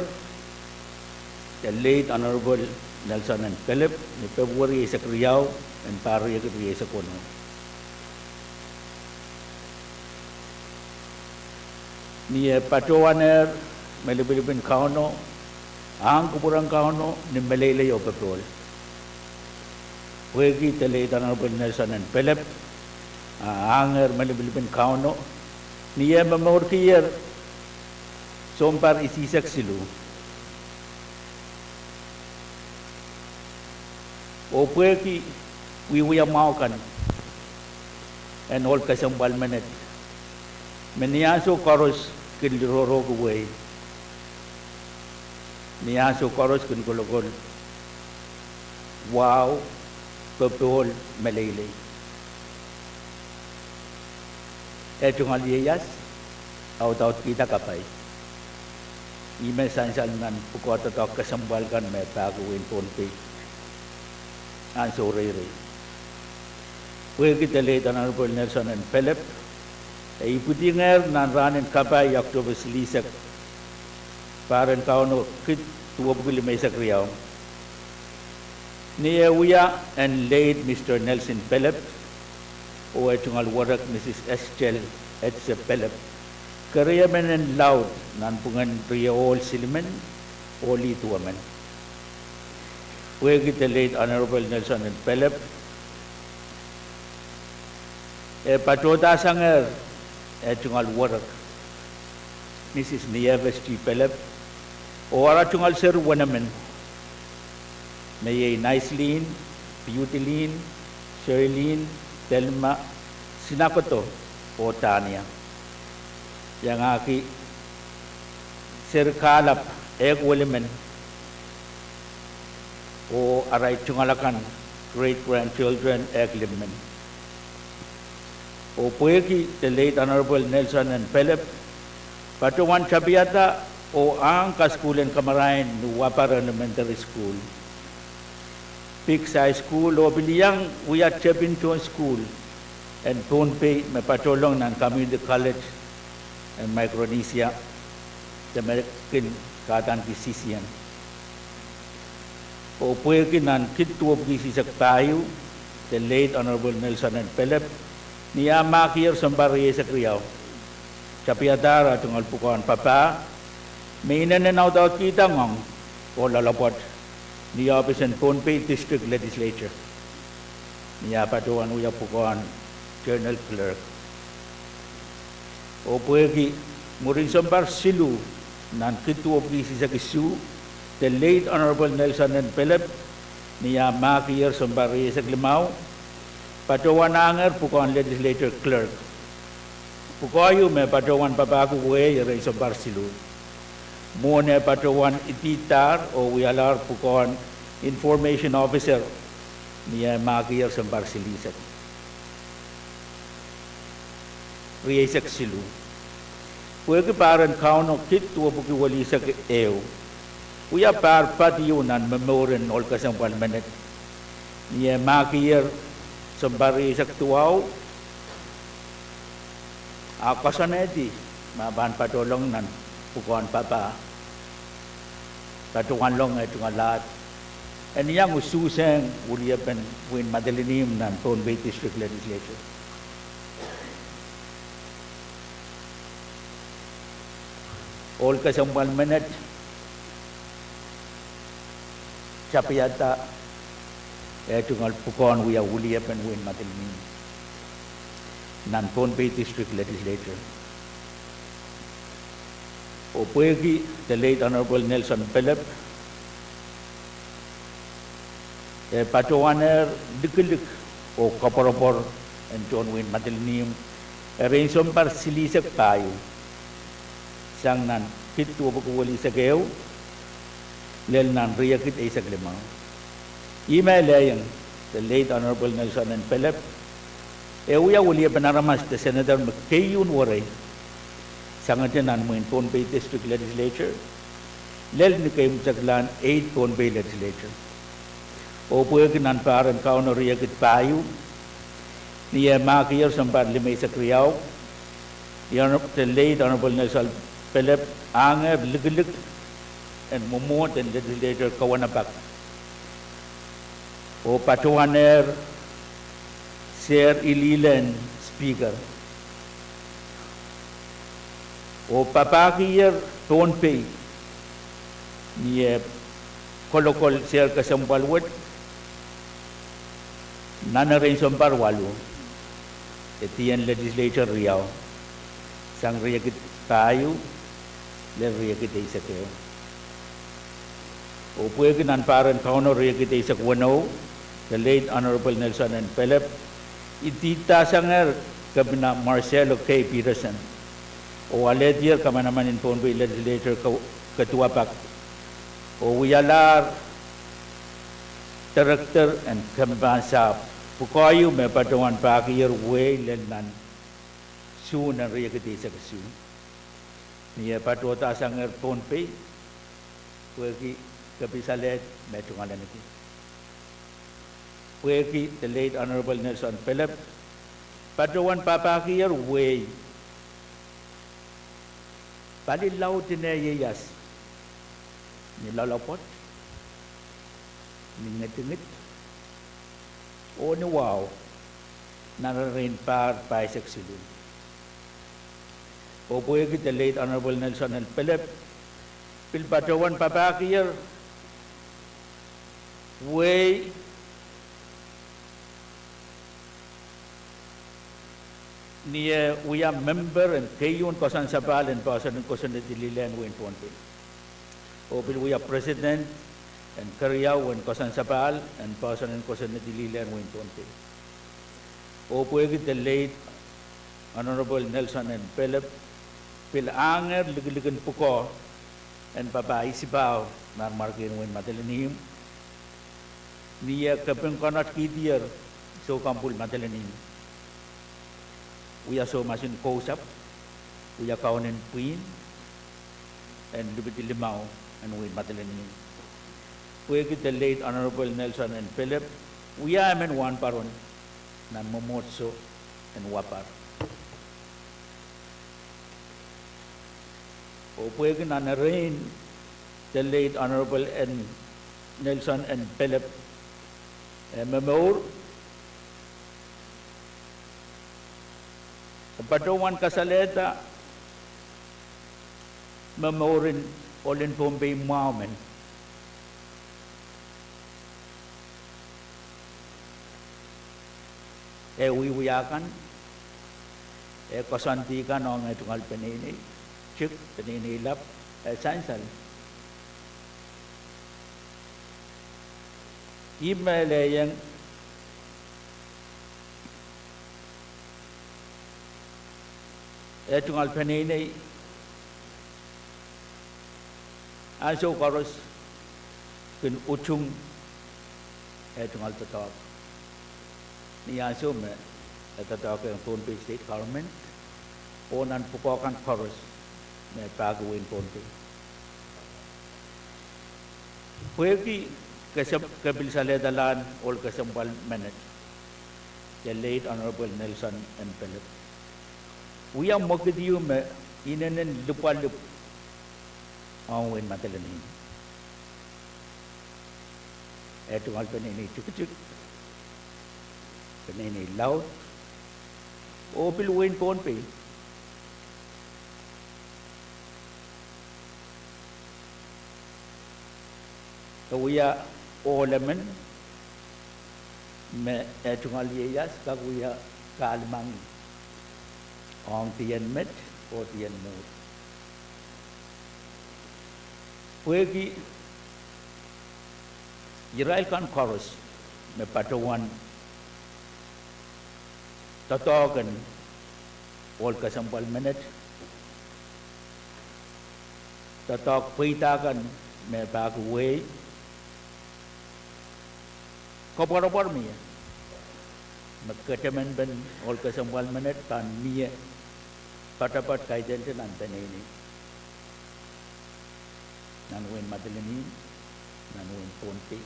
the late Honorable Nelson N. Pelep ni Pwehpwuri eisek riau en pahr riekid rieisek weneu. Ni eh patohwanehr malipilipin Kauno, ahng kupwuren Kauno ni meleilei oh popohl. Pwehki the late Honorable Nelson N. Pelep a ahngehr malipilipin Kauno ni eh momourkier sounpar isihsek siluh, oh pwehki wiewia mwahu kan en ohl kesempwal menet me ni ansou koaros kin lirohrohki wehi, ni ansou koaros kin kolokol wahu, popohl, meleilei. Eh tungoal ieias, audaudkihda kapai. Ih me sansal nan pwukoa doadoahk kesempwal kan me pahki wehin Pohnpei ansou reirei. Pwehki the late Honorable Nelson N. Pelep e ipwidingehr nan rahnen kapai October silihsek, pahr en Kauno kid duwepwiki limeisek riau, ni eh wia en late Mister Nelson Pelep oh eh tungoal werek Missus Estelle Etse Pelep keriemen en laud nanpwungen rie ohl silimen oh lih duwemen. Pwehki the late Honorable Nelson N. Pelep e patohdasangehr eh tungoal werek Missus Nieves T. Pelep oh ara tungoal seri wenemen, me iei Naislin, Beautylin, Sherlyn, Thelma, Sinakodo oh Tania, iangahki Seri kahlap ehk welimen, oh arail tungoal akan, great grandchildren, ehk limmen. Oh pwehki the late Honorable Nelson N. Pellep patohwan tapihada oh ahng kasukuhl en kamarain ni Wapar Elementary School, Pikes High School, oh pil iang wia tepin tohn sukuhl en Pohnpei me patohlong nan Community College en Micronesia, de me kin kadaniki C C M. Oh pwehki nan kid duwepwiki isisek pahieu, the late Honorable Nelson N. Pellep, ni ah mahkiher sounpar rieisek riau, tapihadahr ah tungoal pwukoahn papah, me inenen audaudkihda ngoang oh loalopwoat ni ohpis en Pohnpei District Legislature, ni ah patohwan wia pwukoahn General Clerk. Oh pwehki mwurin sounpar siluh nan kid duwepwiki isisek isuh, the late Honorable Nelson N. Pellep, ni ah mahkiher sounpar rieisek limau, patohwan ahngehr pwukoahn Legislature Clerk. Pwukoa ieu me patohwan papahki wehi erein sounpar siluh, mwohn eh patohwan idihdahr oh wialahr pwukoahn Information Officer, ni eh mahkiher sounpar silihsek, rieisek siluh. Pwehki pahr en Kauno kid duwepwiki welihsek ehu wia pahr pat ieu nan momour en ohl kesempwal menet, ni eh mahkiher sounpar rieisek duwau, ah koasoanehdi me pahn patohlong nan pwukoahn papah, patohwanlong eh tungoal ahd en iang usuhsehng wuliepen wehin Madolenihmw nan Pohnpei District Legislature. Ohl kesempwal menet tapihada eh tungoal pwukoahn wia wuliepen wehin Madolenihmw nan Pohnpei District Legislature. Oh pwehki the late Honorable Nelson Pellep, eh patohwanehr likilik oh koapworopwor en tohn wehin Madolenihmw erein sounpar silihsek pahieu, sang nan kid duwepwiki welihsek ehu lel nan riekid eisek limau. Ih me e lelohng, the late Honorable Nelson N. Pellep, eh wia weliepen aramas de senator me keieu werei sangete nan mwehin Pohnpei District Legislature, lel ni keimwseklahn eighth Pohnpei Legislature. Oh pwehki nan pahr en Kauno riekid pahieu, ni eh mahkiher sounpar limeisek riau, the Honorable, the late Honorable Nelson Pellep ahngehr likilik en mwomwohd en Legislature Kawenapak, oh patohwanehr sehr ililehn Speaker, oh papahkiher Pohnpei, ni eh kolokol sehr kesempwal wet nan erein sounpar waluh, e dihn Legislature riau, sang riekid pahieu lel riekid eisek ehu. Oh pwehki nan pahr en Kauno riekid eisek weneu, the late Honorable Nelson N. Pellep idihdasangehr Kepina Marcelo K. Peterson, oh alehdier kamanaman en Pohnpei Legislature ke-, keduwapak, oh wialahr director en kempahn sahpw, pwukoa ieu me patohwan pahkiher wehi lel nan Suhn en riekid eisek isuh, ni eh patohdasangehr Pohnpei pwehki kepisalehd me tungoal ahneki. Pwehki the late Honorable Nelson Pellep patohwan papahkiher wehi, pali laud en eh ieias, ni loalopwoat, ni ngidingid, oh ni wahu, nan erein pahr pahisek siluh. Oh pwehki the late Honorable Nelson N. Pellep pil patohwan papahkiher wehi, ni eh wia member en keieun koasoansapahl en poahsoan en kosonned lilihn wehin Pohnpei, oh pil wia president en keriau en koasoansapahl en poahsoan en kosonned lilihn wehin Pohnpei. Oh pwehki the late Honorable Nelson N. Pellep pil ahngehr likilikin pwukoa en papah Isipahu, mwarmwarkien wehin Madolenihmw, ni eh kepin konehng kihdier soukamwpwul Madolenihmw, wia soumas en kousapw, wia kaun en pwihn en lipidi limau en wehin Madolenihmw. Pwehki the late Honorable Nelson N. Pilip wia emen wahnpoaron nan mwomwohdiso en Wapar. Oh pwehki nan erein the late Honorable N. Nelson N. Pilip eh momour, e patohwan kasalehda momourin ohl en Pohnpei mwahu men. Eh wiewia kan, eh koasoandi kan ong eh tungoal peneinei tik, peneinei lap, eh sansal. Ih me lelohng eh tungoal peneinei ansou koaros kin utung eh tungoal doadoahk ni ansou me e doadoahk ong Pohnpei State Government oh nan pwukoa kan koaros me pahki wehin Pohnpei. Pwehki ke pil salehdalahn ohl kesempwal menet, the late Honorable Nelson M. Pilip, wia mwekid ieu me inenen lipwalipw ong wehin Madolenihmw. Eh tungoal peneinei tikitik, peneinei laud, oh pil wehin Pohnpei. E wia ohl emen me eh tungoal ieias kak wia kahlemengih ong dien met oh dien mwuhr. Pwehki irail kan koaros me patohwan doadoahk en ohl kesempwal menet, doadoahk pweida kan me pahki wehi, koapworopwor mie me katamanpen ohl kesempwal menet pahn mie poatopoat kaidehn nan peneinei, nan wehin Madolenihmw, nan wehin Pohnpei,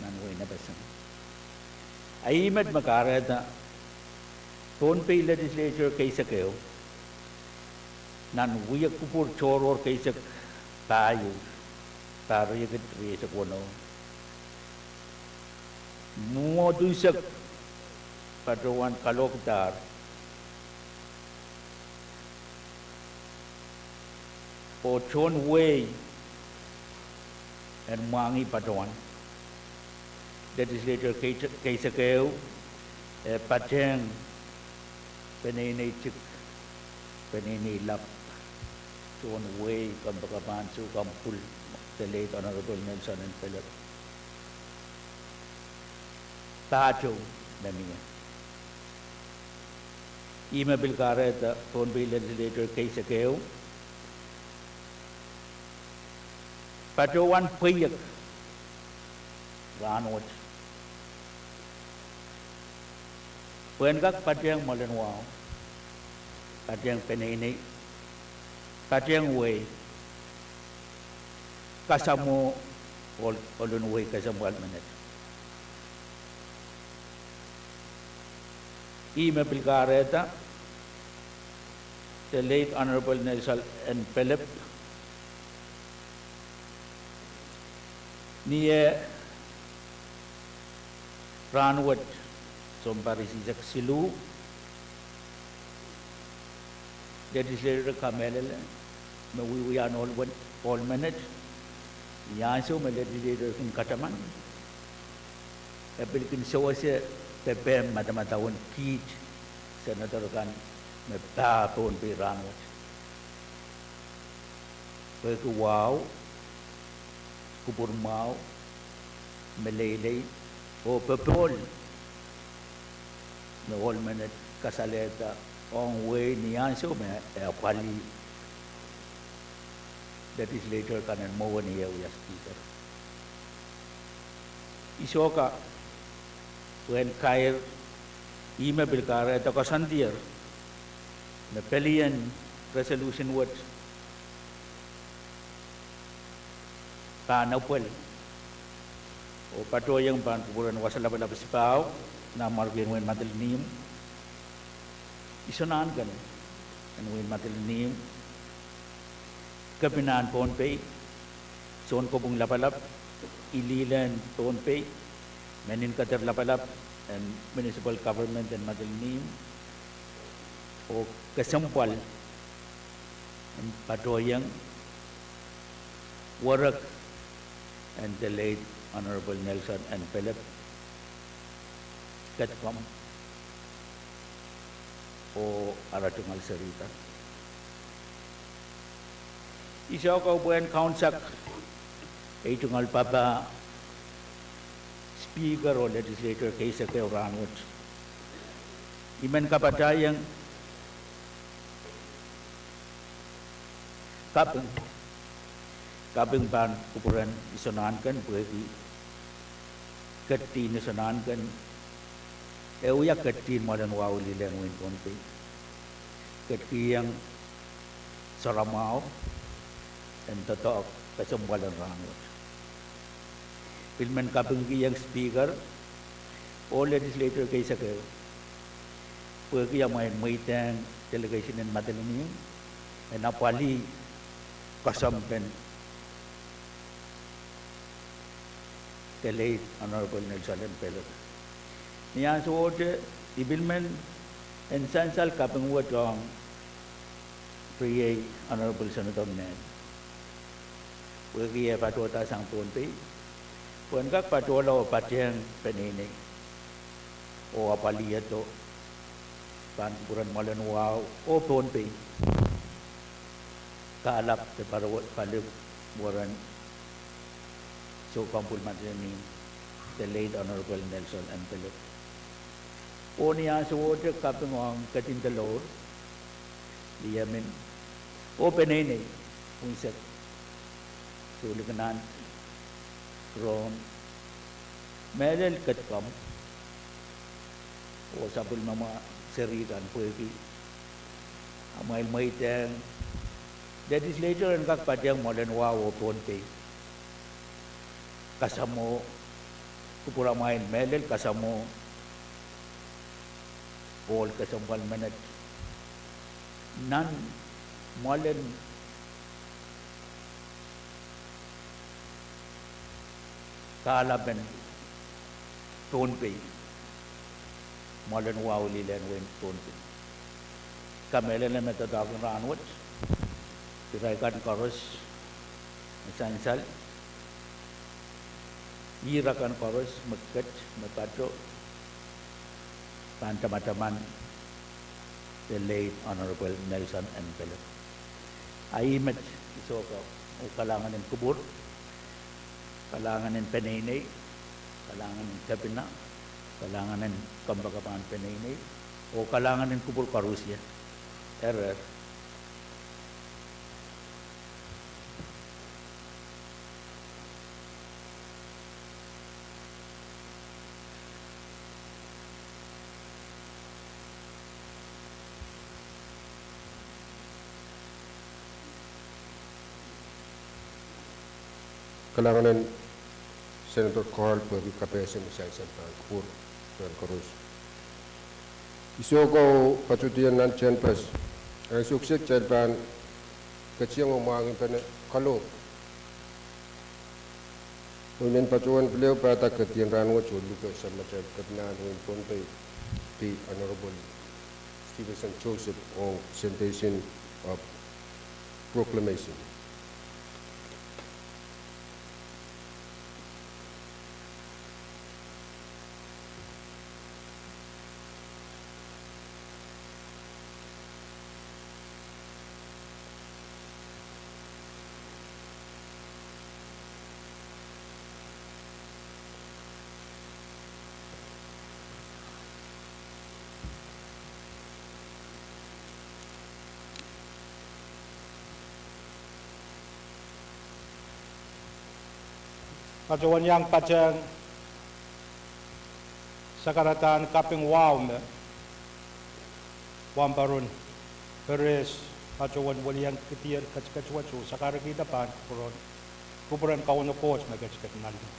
nan wehin FSM. A ih met me kahrehda Pohnpei Legislature keisek ehu, nan wia kupwur tohrohr keisek pahieu, pahr riekid rieisek weneu, mwomwohdiso patohwan kalohkidahr oh tohn wehi en mwahngih patohwan. Legislature keisek ehu, eh patehng peneinei tik, peneinei lap, tohn wehi kompoakepahn soukamwpwul, the late Honorable Nelson N. Pilip, pahtou me mie. Ih me pil kahrehda Pohnpei Legislature keisek ehu patohwan pweiek rahnwet pwehn kak patehng mwoalen wahu, patehng peneinei, patehng wehi, kasamwo ohl en wehi kesempwal menet. Ih me pil kahrehda the late Honorable Nelson N. Pilip, ni eh rahnwet sounpar isihsek siluh, Legislature kamehlele me wiewiahn ohl menet, ni ansou me Legislature kin kataman, e pil kin sewese pepehm madamadau en kiht senator kan me pahn Pohnpei rahnwet, pwehki wahu, kupwur mwahu, meleilei oh popohl me ohl menet kasalehda ong wehi ni ansou me e apwalih legislator kan en mwowe ni eh wia Speaker. I sohte kak pwehn kair, ih me pil kahrehda koasoandier me pelien resolution wet pahn epwel oh patohwong pahn kupwuren Wasa Lapalap Sipahu, Nanmwarkien Wein Madolenihmw, Isonahnken en Wein Madolenihmw, Kepinahn Pohnpei, Sounkopwung Lapalap, Ililehn Pohnpei, Mehnin Keder Lapalap en Municipal Government en Madolenihmw, oh kesempwal en patohwong werek en the late Honorable Nelson N. Philip, Ketkom, oh ara tungoal serihkan. I sohte kak pwehn kaunsak ei tungoal papah Speaker oh legislator keisek ehu rahnwet. I men kapatahiong kaping, kaping pahn kupwuren Isonahnken pwehki ketidihn Isonahnken e wia ketidihn mwoalen wahu lilehn wein Pohnpei. Ketikihong soramwahu en doadoahk kesempwal en rahnwet. Pil men kapingkihong Speaker oh legislator keisek ehu pwehki amwail mweidehng delegation en Madolenihmw en apwalih koasoampen the late Honorable Nelson N. Philip. Ni ansowohte I pil men en sansal kaping wet ong riei Honorable Senator Nehn pwehki eh patohda sang Pohnpei pwehn kak patohla oh patehng peneinei oh apwalihdo pahn kupwuren mwoalen wahu oh Pohnpei kahlap de pali, paliweren Soukohmpwul Madolenihmw, the late Honorable Nelson N. Philip. Oh ni ansowohte kaping ong ketin delour, liemen, oh peneinei unsek, Sulikinan, Ron, mehlel Ketkom oh sapwellimamwahu serihkan pwehki amwail mweidehng legislator en kak patehng mwoalen wahu oh Pohnpei kasamwo, kupwuramwail mehlel kasamwo ohl kesempwal menet nan mwoalen kahlapen Pohnpei, mwoalen wahu lilehn wein Pohnpei. Kamehlele me doadoahk en rahnwet, irail kan koaros me sansal, irail kan koaros me ket, me pato, pahn tamataman the late Honorable Nelson N. Philip. A ih met I sohte kak, oh kalahngan en kupwur, kalahngan en peneinei, kalahngan en kepina, kalahngan en kompoakepahn peneinei, oh kalahngan en kupwur koarusie. Erer. Kalahngan en Senator Carl pwehki kapehse me sansal pahn kupwur rehn koaros. I sohte kak patohdiong nan tehnpas, ansou kiset kitail pahn ketiong oh mwahngihpene kalohk. Oh I men patohwan pil ehu pahda ketin rahnwet oh luke sang matail Kepinahn wein Pohnpei, the Honorable Stevenson Joseph, ong sendaisin of proclamation. Patohwan iang patehng sakaradahn kaping wahu me wahnpoaron Perez patohwan welian kidier ketiket wet oh sakarkihda pahn kupwuren, kupwuren Kauno Koht me ketiket nanleng.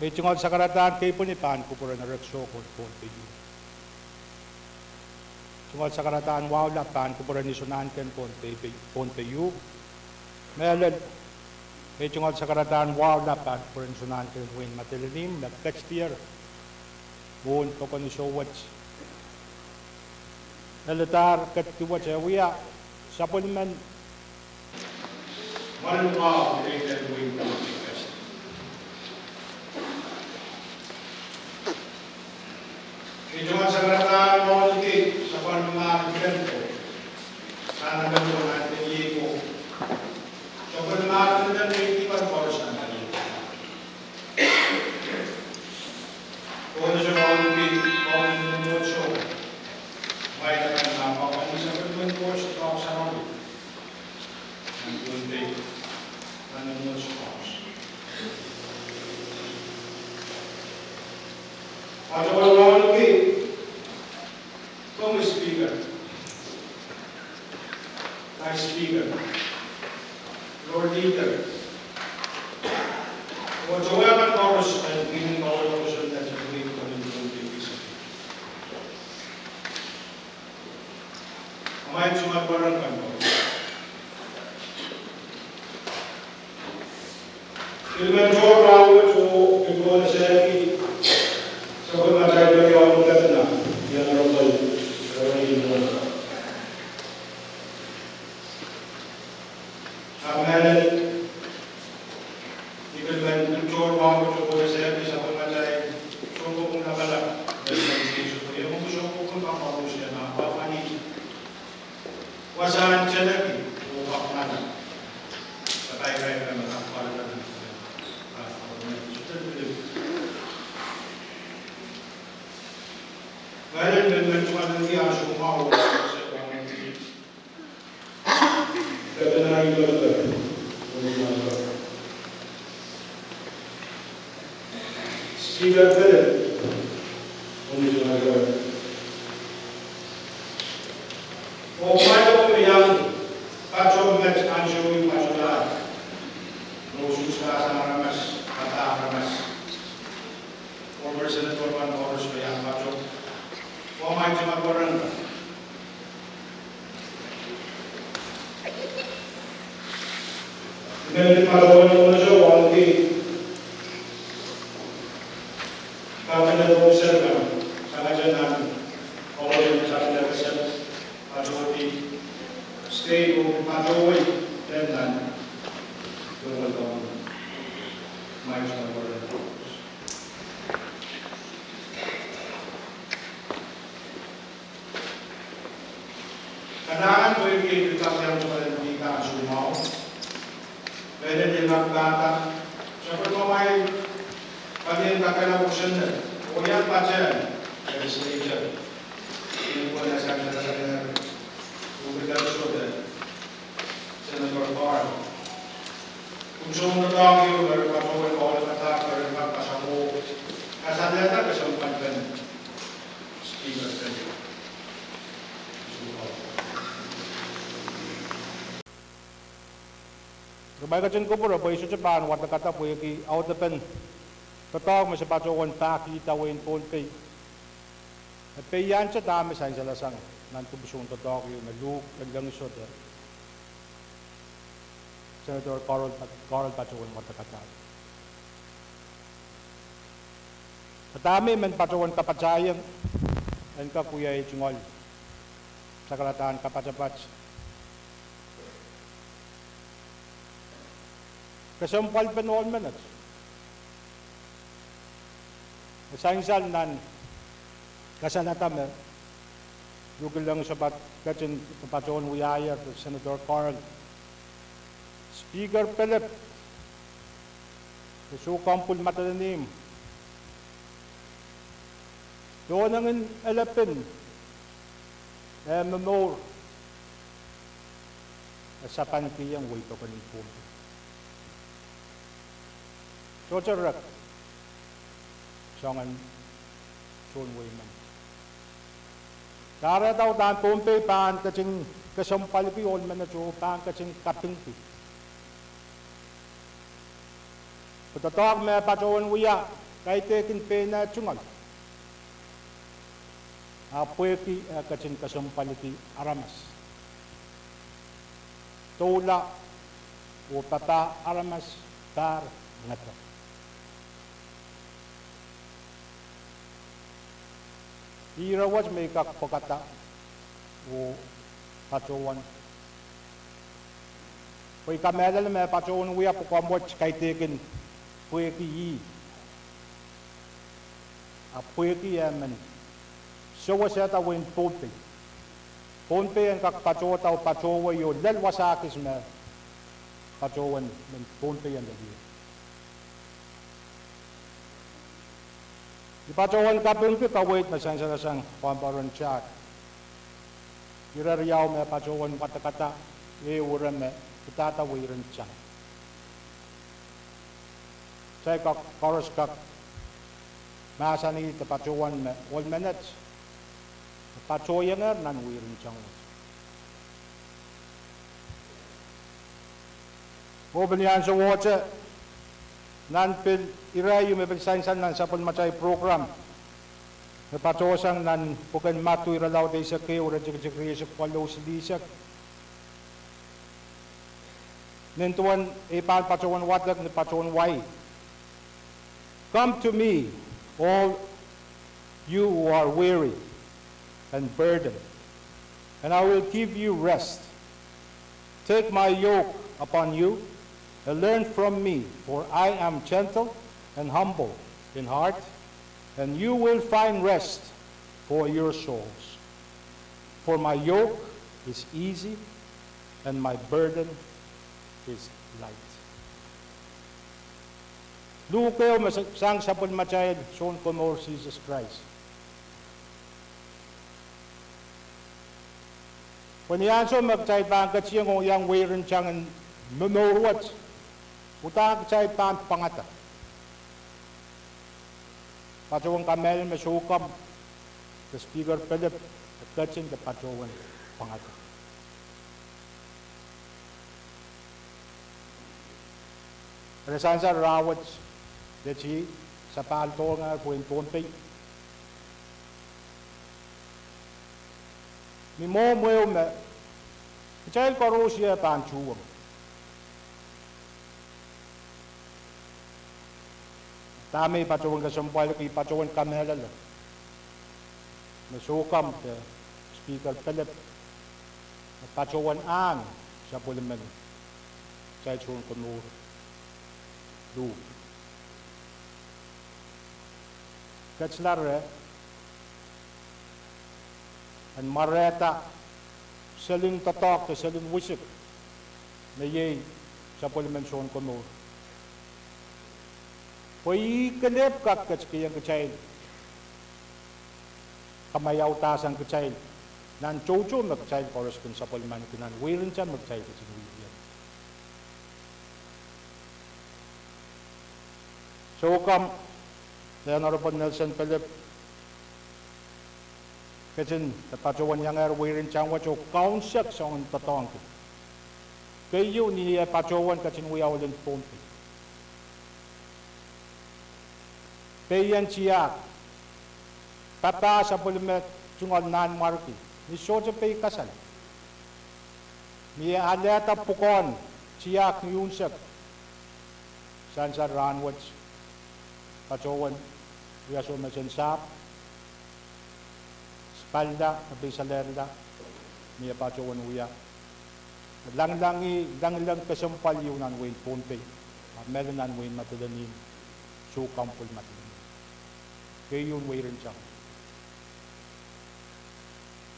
Ei tungoal sakaradahn keipweni pahn kupwuren Erekiso Koht Pohnpei. Tungoal sakaradahn wahu lap pahn kupwuren Iso Nahnken Pohnpei, Pohnpei. Mehlel, ei tungoal sakaradahn wahu lap pahn kupwuren Iso Nahnken Wein Madolenihmw me ketidier mwohn pokon iso wet. Elder ketidier wet e wia sapwellimen Patohwan wauneki, komwi Speaker, Vice Speaker, Lord Leader, oh towe kan koaros en pwihn en kaweid oh kosonned en pwihn en pwihn en pwihn. Amwail tungoal pwarek kan koaros. Pil men tohrohr wet oh pil kohn esehki sapwellimatail Governor, the Honorable Reverend Ian Roberts. Amen. Ni pil men tohrohr wet oh kohn esehki sapwellimatail soukohp en lapalap, Reverend Ian Roberts, oh soukohp en pahn koaros en apwahpwalih wasahn teneki oh kapwungala. Sapai kai kan me kapwungala. Mehlel, men men tungoal nengdi ansou mwahu, Speaker Philip, oh kumwail me iang patoh met ansou me patohla, oh usuhs aramas, pahpa aramas, former senator kan koaros me iang patoh, oh amwail tungoal pwarek kan. Ni men patohwan wauneki, cabinet officer kan, sangete nan, oh cabinet officer, patohdi state oh patohwei, nan nan, local government. Amwail tungoal pwarek. Kalahngan pwehki pil kak iang tungoal nengdi kan ansou mwahu. Mehlel, I men pahn kak sapwellimamwail palien kakehlaka kosonned oh iang patehng legislature, ni pwehn sang sang sang, Ruben Sohte, Senator Carl. Pwuhk soundoadoahk ieu me re patohwan kaunopadahr, me re pahn kasamwo kasalehda kesempwalpen Speaker Philip. Eri kumwail ketin kupwure pwe I sohte pahn wadekada pwehki audepen doadoahk me se patohwan pahkihda wehin Pohnpei. E peiante dahme sansal sang nan dipwisou en doadoahk ieu me Luhk Lengisohte, Senator Carl, Carl patohwan wadekada. Dahme I men patohwan kapatahieng, en kak wia ei tungoal sakaradahn kapatapat. Kesempwalpen ohl menet. E sansal nan kasalehda me Luhk Lengisohte ketin patohwan wiahier, Senator Carl, Speaker Philip, de Soukohmpwul Madolenihmw, dohnengin elepin eh momour, e sapankihong wehi pokon en Pohnpei. Sohte rek soangen tohn wehi men. Kahrehda udahn Pohnpei pahn ketin kesempwalki ohl menet oh pahn ketin kapingki. Pwe doadoahk me patohwan wia kaidehkin pein eh tungoal, ahpw pwehki eh ketin kesempwalki aramas, doula oh papah aramas pahr ngeder. Ire wet me I kak pwekada oh patohwan, pwe I kamehlele me patohwan wia pwukoa wet kaidehkin pwehki ih, ahpw pwehki eh men sewesehda wehin Pohnpei. Pohnpei en kak patohda oh patohwei oh lel wasa kis me patohwen men Pohnpei en lel ie. I patohwan kapingki kaweid me sansal sang wahnpoaron taht. Ire riau me patohwan wadekada, ehu ire me kidada weirin tang. Kitail koaros kak mahsanih de patohwan me ohl menet patohiengehr nan weirin tang wet. Oh pil ni ansowohte, nan pil ire ehu me pil sansal nan sapwellimatail program me patohsang nan pwuken Madiu irelaud eisek ehu, iretikitik rieisek waluh oh silihsek, nin duwen ei pahn patohwan wadek ni patohwan wai: Come to me, all you who are weary and burdened, and I will give you rest. Take my yoke upon you and learn from me, for I am gentle and humble in heart, and you will find rest for your souls. For my yoke is easy and my burden is light. Luhk ehu me sang sapwellimatail Sounkomour Sises Krais. Pwe ni ansou me kitail pahn ketiheng oh iang weirin tang en momour wet, udahn kitail pahn pwangada. Patohwan kamehlele me soukamw de Speaker Pelep e ketin de patohwan pwangada. Eri sansal rahnwet, leti sapahl dohngehr pwehn Pohnpei, ni mwohmw ehu me kitail koaros ie pahn tuhwong. Dahme I patohwan kesempwalki, I patohwan kamehlele me soukamw de Speaker Pelep e patohwan ahng sapwellimen kitail Sounkomour luhk. Ketila reh en mwarehda selin doadoahk de selin wisik me iei sapwellimen Sounkomour, pwe ih kelehpw kak ketikihong kitail, kamaiaudahsang kitail nan toutou me kitail koaros kin sapwellimaniki nan weirin tang me kitail ketin wia. Soukamw, Honorable Nelson Pelep, ketin de patohwan iangehr weirin tang wet oh kaunseksoangen doadoahngki. Keieu, ni eh patohwan ketin wia ohl en Pohnpei, peien tiahk, papah sapwellime tungoal Nanmwarki, ni sohte pei kasal, mie alehda pwukoahn tiahk ni unsek. Sansal rahnwet, patohwan wia soh mesen sahpw, sipalla, me pil salehrla, mie patohwan wia langilangih, langileng kesempwal ieu nan wehin Pohnpei, a mehlel nan wehin Madolenihmw, soukamw pwel Madolenihmw. Keieu, weirin tang.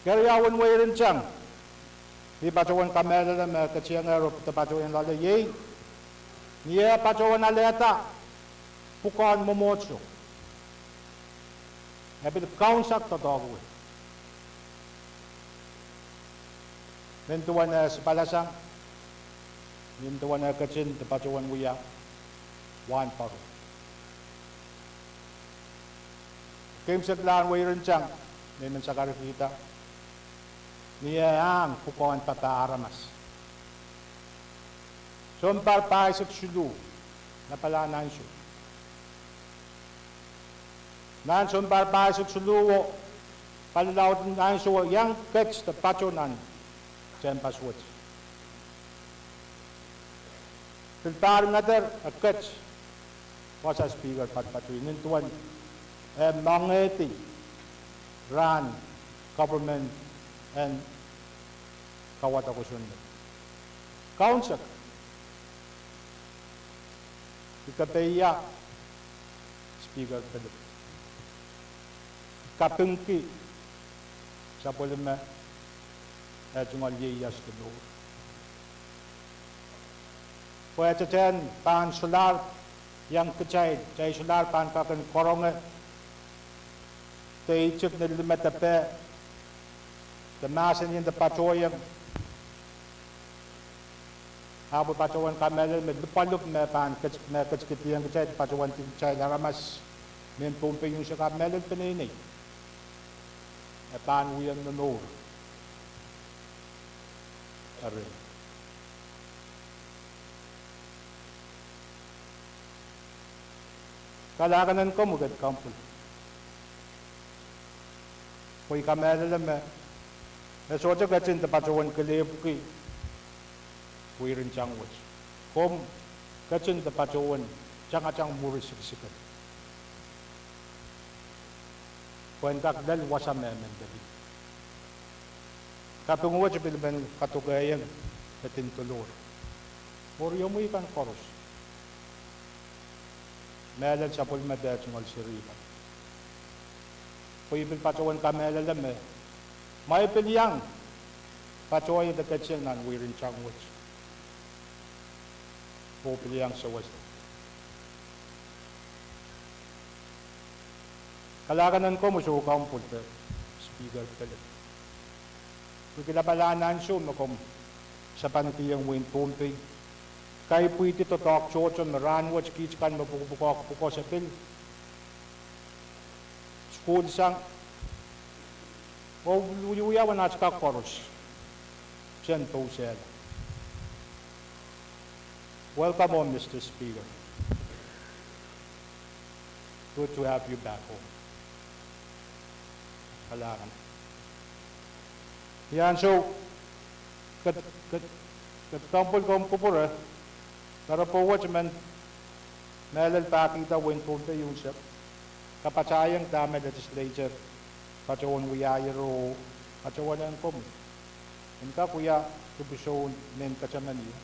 Keriau, en weirin tang, I patohwan kamehlele me ketiengehr oh de patohwan loale iei, ni eh patohwan alehda pwukoahn mwomwohdiso, e pil kaunsak doadoahk wet. Nin duwen eh sipalasang, nin duwen eh ketin de patohwan wia wahnpoaron. Keimwseklahn weirin tang me I men sakarkihda, ni eh ahng pwukoahn papah aramas. Sounpar pahisek siluh, lapalahn ansou. Nan sounpar pahisek siluh oh palilaud ansou iang ket de patoh nan tehnpas wet. Pil pahr ngeder e ket, wasa Speaker, patopato nin duwen eh mengehdi rahn government en kauwada kosonned. Kaunsek, I kapeia Speaker Philip, kapingki sapwellime eh tungoal ieias de mour, pwe e tetehn pahn solahr iang kitail, kitail solahr pahn kak en karonge de itik ni lime de peh de mahsen en de patohieng, ahpw patohwan kamehlele me lipwalipw me pahn ket-, me ketikihdiong kitail, patohwan kitail aramas mehn Pohnpei unsek, kamehlele peneinei, e pahn wia momour eri. Kalahngan en komwi Ked Kampwul, pwe I kamehlele me e sohte ketin de patohwan kelehpwki weirin tang wet. Komw ketin de patohwan tangatang mwuri sikesikel pwe en kak lel wasa me men lel. Kaping wet pil men kadokehieng ketin dolor oh riomwi kan koaros, mehlel sapwellime de tungoal seri kan. Pwe I pil patohwan kamehlele me ma e pil iang patohieng de ketin nan weirin tang wet, oh pil iang sewese. Kalahngan en komwi Soukampwul de Speaker Philip, pwehki lapalahn ansou me komw sapanikihong wehin Pohnpei, kaipwihdi doadoahk tohto me rahnwet kiht kan me pwukopwukoahk pwukoa se pil sukuhl sang oh wiawi, wiawi nan aht kak koaros, sen pousehla. Welcome home, Mister Speaker. Good to have you back home. Kalahngan. Ni ansou, Ked, Ked, Ked Kampwul, komw kupwure, doaropwe wet men mehlel pahkihda wehin Pohnpei unsek, kapatahieng dahme legislature patohwan wiahiero, patohwan en komwi en kak wia dipwisoun mehn ketemen ie,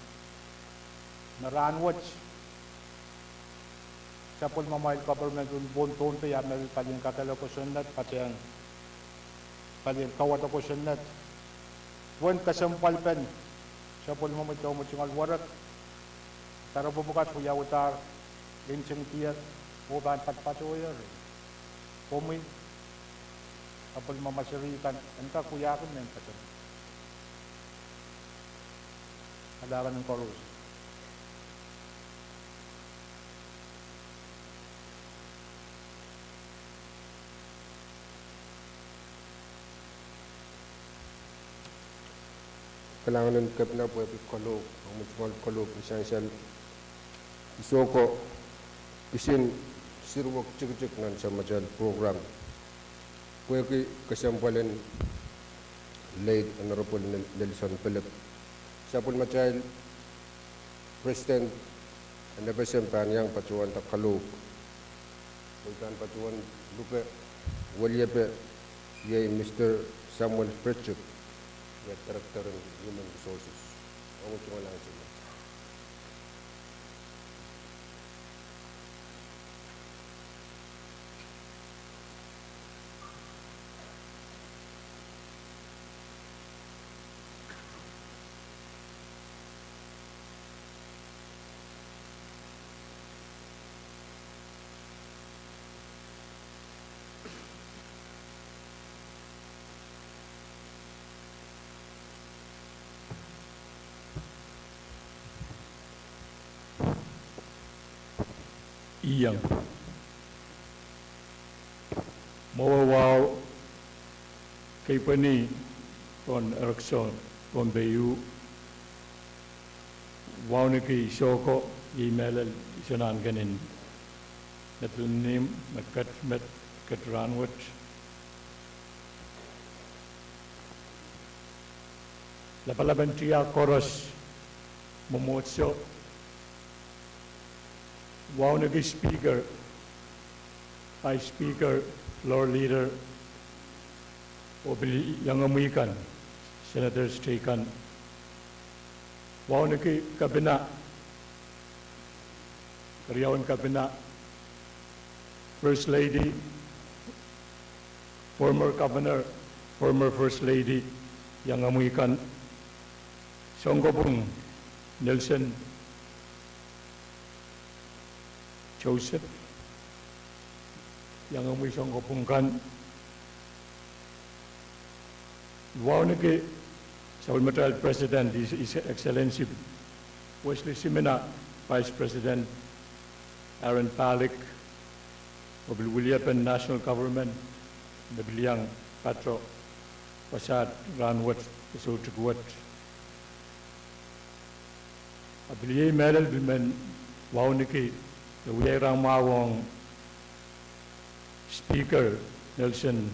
me rahnwet sapwellimamwail government en wehin Pohnpei a mehlel palien kakehlaka kosonned, patehng palien kauwada kosonned, duwen kesempwalpen sapwellimomwi de omwi tungoal werek, doaropwe pwukat wiawihdahr ntingdier oh pahn patopatohier. Komwi sapwellimomwi seri kan en kak wiahki mehn ketemen. Kalahngan en koaros. Kalahngan en Kepina pwehki kalohk, omw tungoal kalohk ni sansal. I sou ko kisin siruwek tikitik nan samatail program pwehki kesempwalen late Honorable Nel-, Nelson Philip. Sapwellimatail President en FSM pahn iang patohwanda kalohk, pwe I pahn patohwan luke weliepe, iei Mister Samuel Frederick, iei Director en Human Resources. Omw tungoal ansou. Iang. Wahu, wahu, keipweni pohn erekiso, Pohnpei u, wauneki sohko, iei mehlel iso nan kenen Medlin Nehm me ket, met, ket rahnwet. Lapalapen tiahk koaros, mwomwohdiso, wauneki Speaker, Vice Speaker, Floor Leader, oh pil iangomwi kan, Senators teikan, wauneki Kapina, keriaun Kapina, First Lady, former Governor, former First Lady, iangomwi kan, Sonkopwung Nelson Joseph, iangomwi Sonkopwung kan, wauneki sapwellimatail President, His, His Excellency Wesley Simina, Vice President Aaron Palik, oh pil wiliepen National Government me pil iang patoh wasaht rahnwet, soutik wet. Ah pil iei mehlel pil men wauneki, de wia rahn mwahu ong Speaker Nelson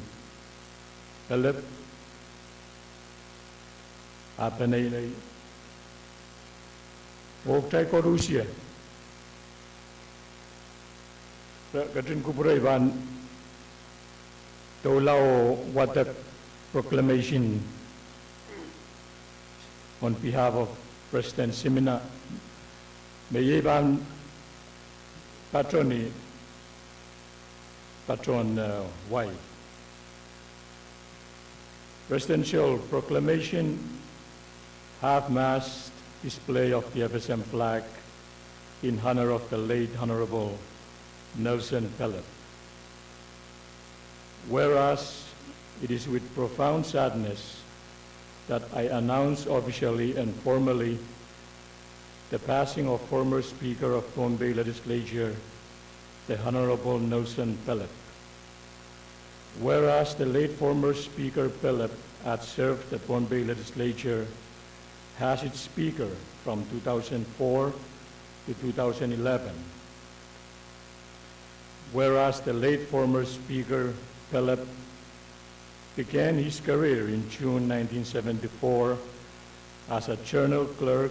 Pelep, ah peneinei, oh kitail koarusie, re ketin kupwure I pahn doula oh wadek proclamation on behalf of President Simina, me iei pahn patoni, paton, eh, wai. Presidential proclamation, half-mast display of the F S M flag in honor of the late Honorable Nelson Pelep. Whereas it is with profound sadness that I announce officially and formally the passing of former Speaker of Pohnpei Legislature, the Honorable Nelson Pelep. Whereas the late former Speaker Pelep had served the Pohnpei Legislature as its Speaker from two thousand four to two thousand eleven. Whereas the late former Speaker Pelep began his career in June nineteen seventy-four as a journal clerk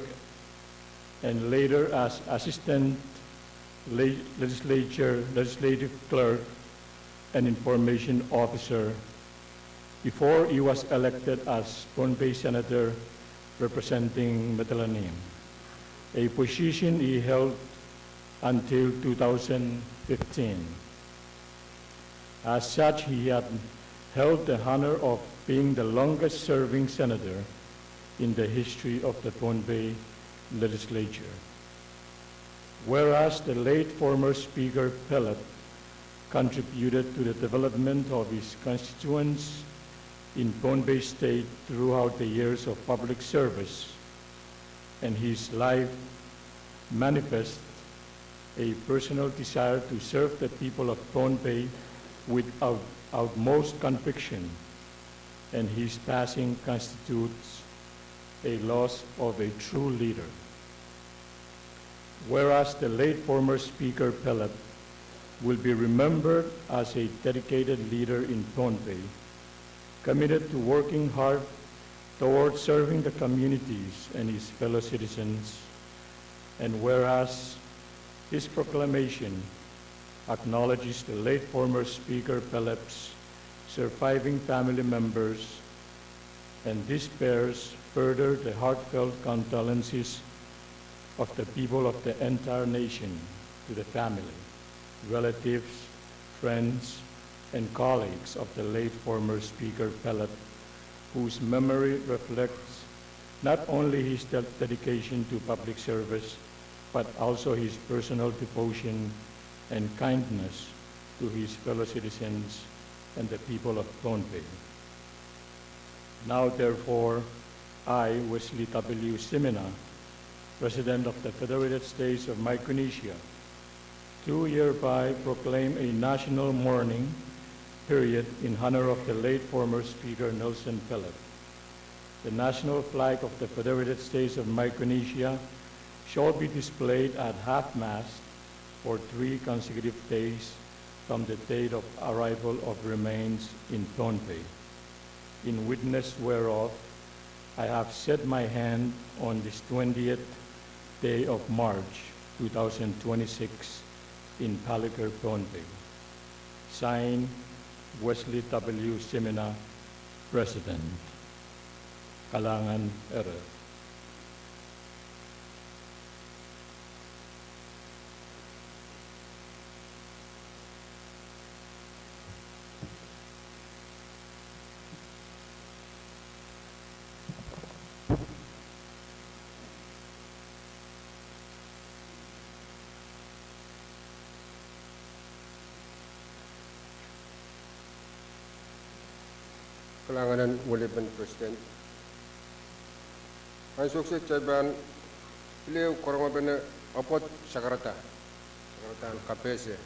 and later as assistant le-, legislature, legislative clerk and information officer before he was elected as Pohnpei Senator representing Madolenihmw, a position he held until two thousand fifteen. As such, he had held the honor of being the longest-serving senator in the history of the Pohnpei legislature. Whereas the late former Speaker Pelep contributed to the development of his constituents in Pohnpei State throughout the years of public service, and his life manifests a personal desire to serve the people of Pohnpei with out-, utmost conviction, and his passing constitutes a loss of a true leader. Whereas the late former Speaker Pelep will be remembered as a dedicated leader in Pohnpei, committed to working hard toward serving the communities and his fellow citizens, and whereas this proclamation acknowledges the late former Speaker Pelep's surviving family members, and this bears further the heartfelt condolences of the people of the entire nation to the family, relatives, friends, and colleagues of the late former Speaker Pelep, whose memory reflects not only his de-, dedication to public service, but also his personal devotion and kindness to his fellow citizens and the people of Pohnpei. Now, therefore, I, Wesley W. Simina, President of the Federated States of Micronesia, do hereby proclaim a national mourning period in honor of the late former Speaker Nelson Pelep. The national flag of the Federated States of Micronesia shall be displayed at half-mast for three consecutive days from the date of arrival of remains in Pohnpei. In witness whereof, I have set my hand on this twentieth day of March two thousand twenty-six in Palikir, Pohnpei. Sign, Wesley W. Simina, President. Kalahngan eri. Kalahngan en Welipen President. Ansou kiset kitail pahn pil ehu karongepene apwot sakarada, sakaradahn kapehse,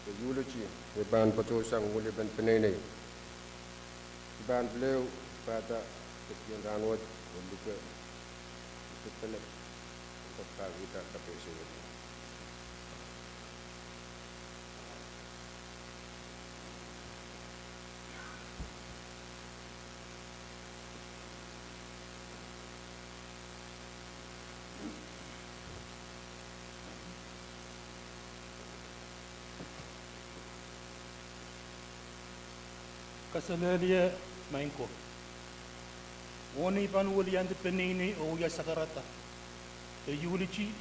the eulogy, me pahn patohsang Welipen peneinei. I pahn pil ehu pahda tepien rahnwet, oh luke, luke pele, oh pahn pahkihda kapehse wet. Kaselehlie maing ko. Mwohn ei pahn weliandi peneinei oh wia sakarada, the eulogy,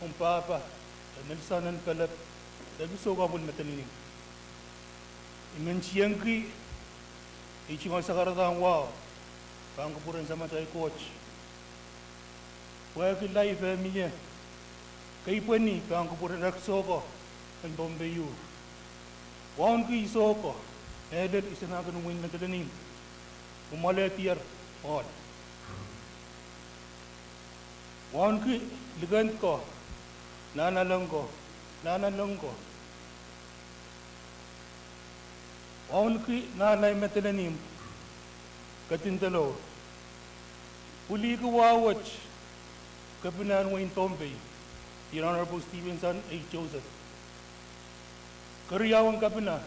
ong pahpa, eh, Nelson N. Pelep, de pil soukohng pwul medilin ihmw. I men tiengki, ei tungoal sakaradahn wahu, pahn kupwuren Samatail Koht. Pwehki life eh mie, keipweni pahn kupwuren rek soukohng en Pohnpei uh. Wauneki soukohng, mehlel I sohte kak kin win medilin ihmw, kumwalehdier ohl. Wauneki likend ko, nahnalek ko, nahnalek ko. Wauneki nahnalek medilin ihmw, Kedindelour. Pwiliki wahu wet, Kepinahn wehin Pohnpei, the Honorable Stevenson A. Joseph. Keriaun Kepina,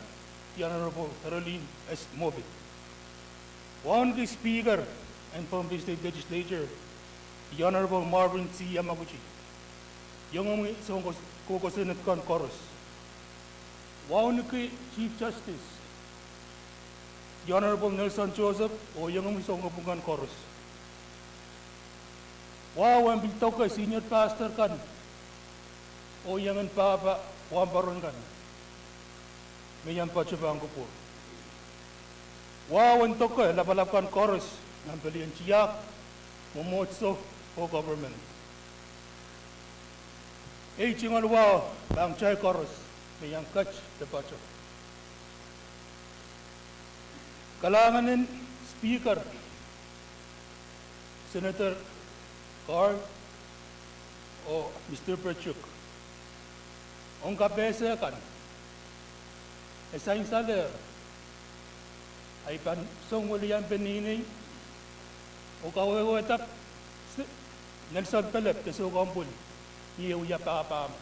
the Honorable Herolin S. Moffitt. Wauneki Speaker en Pohnpei State Legislature, the Honorable Marvin C. Yamaguchi, iengomwi soun kos-, koukosonned kan koaros. Wauneki Chief Justice, the Honorable Nelson Joseph, oh iengomwi soun kopwung kan koaros. Wahu en pil doke senior pastor kan, oh iengen pahpa wahnpoaron kan, me I ahpw patohwan kupwur. Wahu en doke lapalap kan koaros nan pelien tiahk, mwomwohdiso, oh government. Ei tungoal wahu pahn kitail koaros, me I ahpw ket de patoh. Kalahngan en Speaker, Senator Carl, oh Mister Perduk, ong kapehse kan, e sansalehr, ahi pahn song welian peneinei, oh kawehwehda, se-, Nelson Pelep de soukohng pwul, ni eh wia pahpa me.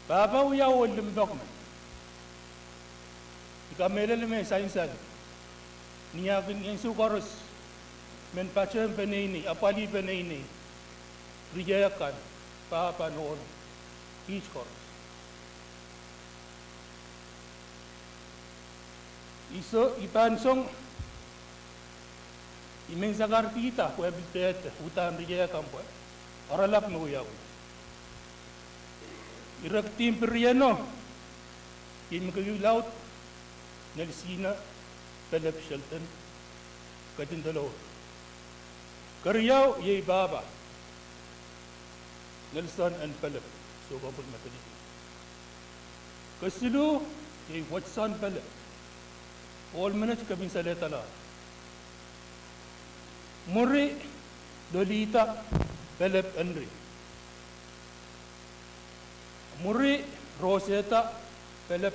Pahpa wia ohl limpoak me. I kamehlele me sansal, ni eh kin ansou koaros men patehng peneinei, apwalih peneinei, riehkan, pahpa nohno, kiht koaros. I so, I pahn song, I men sakaradihda pwe pil dehde uhdahn riehkan pwe oaralap me wiawi. Ire kidihn pirieno, iei me keieu laud, Nelsina Pelep Shelton Kedindelour. Keriau iei pahpa, Nelson N. Pelep, soukohng pwul medilin. Kesiluh iei Watson Pelep, ohl menet kepin salehdala. Mwuri, Lolita Pelep Henry. Mwuri Rosetta Pelep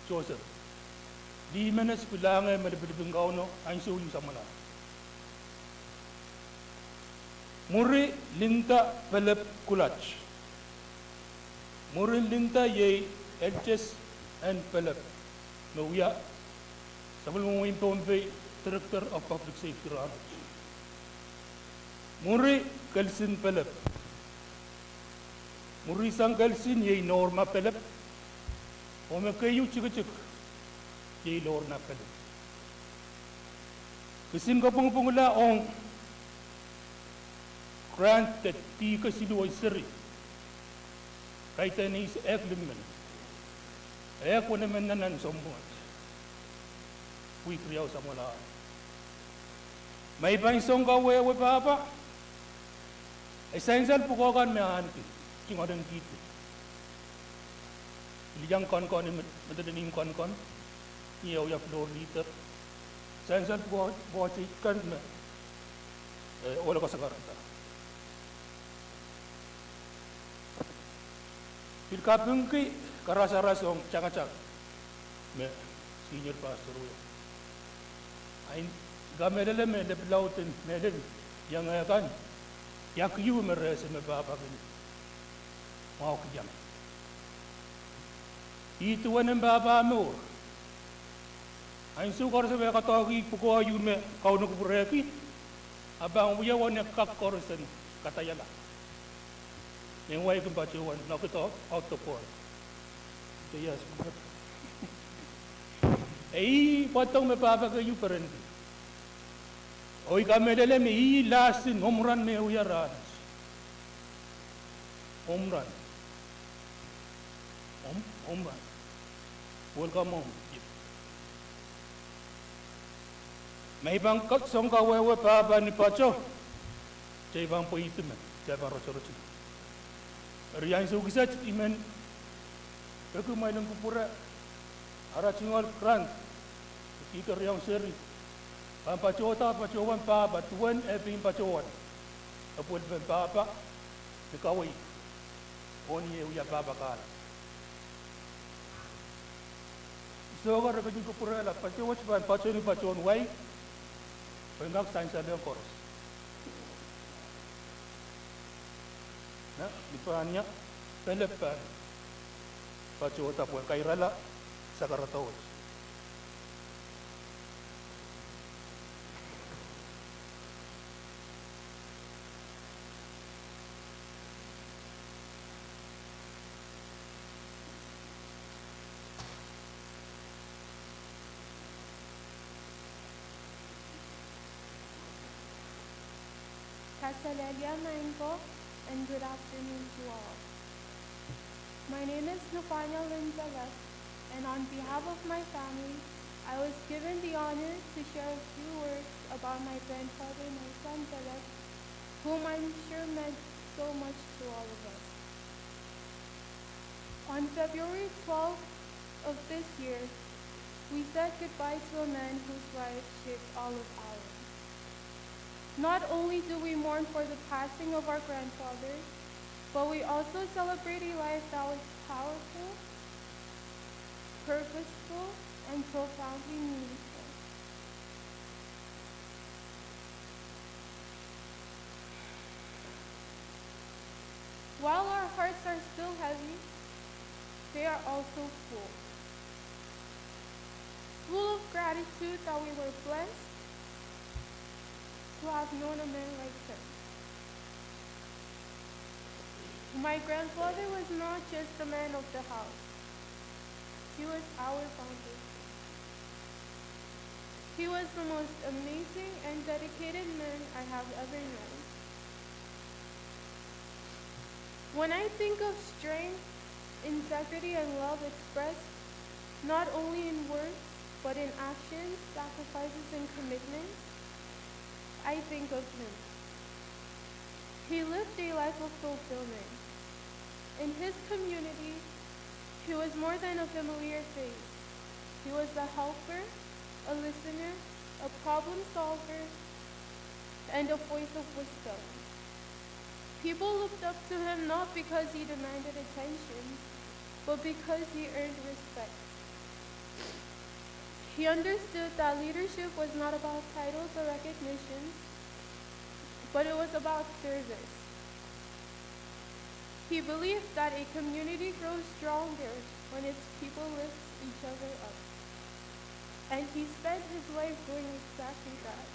Joseph, lih menet pilahngehr me lipilipil en Kauno ansou ieu samwalahro. Mwuri Linda Pelep Kulat. Mwuri Linda iei Eltes en Pelep, me wia sapwellimomwi en Pohnpei Director of Public Safety rahnwet. Mwuri Kelsin Pelep. Mwuri sang Kelsin iei Norma Pelep, oh me keieu tikitik iei Lorna Pelep. Kisin kapwungpwungla ong grant de dih kesiluh oh seri, kaidehn eisek ehk limmen, ehk wenemen nan ansou mwomwen, wihk riau samwalahro. Ma I pahn song kawehwe pahpa, e sansal pwukoa kan me ahneki, tungoal en kihdi. Pil iang konkon, me, medewe ni konkon, ni e wia floor leader. Sansal pwukoa, pwukoa kan me, eh, ohloko sakarada. Pil kapingki karasaras ong tangatang me senior pastor wia. Ahi, I kamehlele me lepin laud en mehlel iang eh kan, ia kiu me rehse me pahpa kin mwahuki iang. Ih duwen en pahpa mour. Ansou koaros me e kadoahki pwukoa ieu me Kauno kupwurehki, e pahn wia wahn kak koaros en kadaiala. Me wai kin patohwan, knock it out, out the ball. Yes. E ih pwadong me pahpa keieu perenki. Oh I kamehlele me ih last in home run me wia rahnwet. Home run. Home, home run. Welcome home. Ma I pahn ka-, song kawehwe pahpa ni pato, kitail pahn pweidi me, kitail pahn rotorot. Eri ansou kiset I men peki kumwail en kupwure, ara tungoal grant, kihkeriong seri, pahn patohda patohwan pahpa, duwen e pein patohwan epwelpen pahpa ni kaweid, oh ni eh wia pahpa kahlap. Sohte re ketin kupwurehla, patohwet pahn patohni patohwen wai, pwe I kak sansal ong koaros. Na, ni pahn ia, Pelep pahn patohda pwe kairala sakarada wet. Kaselehlie maing ko, and good afternoon to all. My name is Nafanya Lynn Pelep, and on behalf of my family, I was given the honor to share a few words about my grandfather, Nelson Pelep, whom I'm sure meant so much to all of us. On February twelfth of this year, we said goodbye to a man whose life shaped all of ours. Not only do we mourn for the passing of our grandfather, but we also celebrate a life that was powerful, purposeful, and profoundly meaningful. While our hearts are still heavy, they are also full. Full of gratitude that we were blessed to have known a man like him. My grandfather was not just the man of the house. He was our foundation. He was the most amazing and dedicated man I have ever known. When I think of strength, integrity, and love expressed not only in words, but in actions, sacrifices, and commitments, I think of him. He lived a life of fulfillment. In his community, he was more than a familiar face. He was a helper, a listener, a problem solver, and a voice of wisdom. People looked up to him not because he demanded attention, but because he earned respect. He understood that leadership was not about titles or recognitions, but it was about service. He believed that a community grows stronger when its people lift each other up. And he spent his life doing exactly that.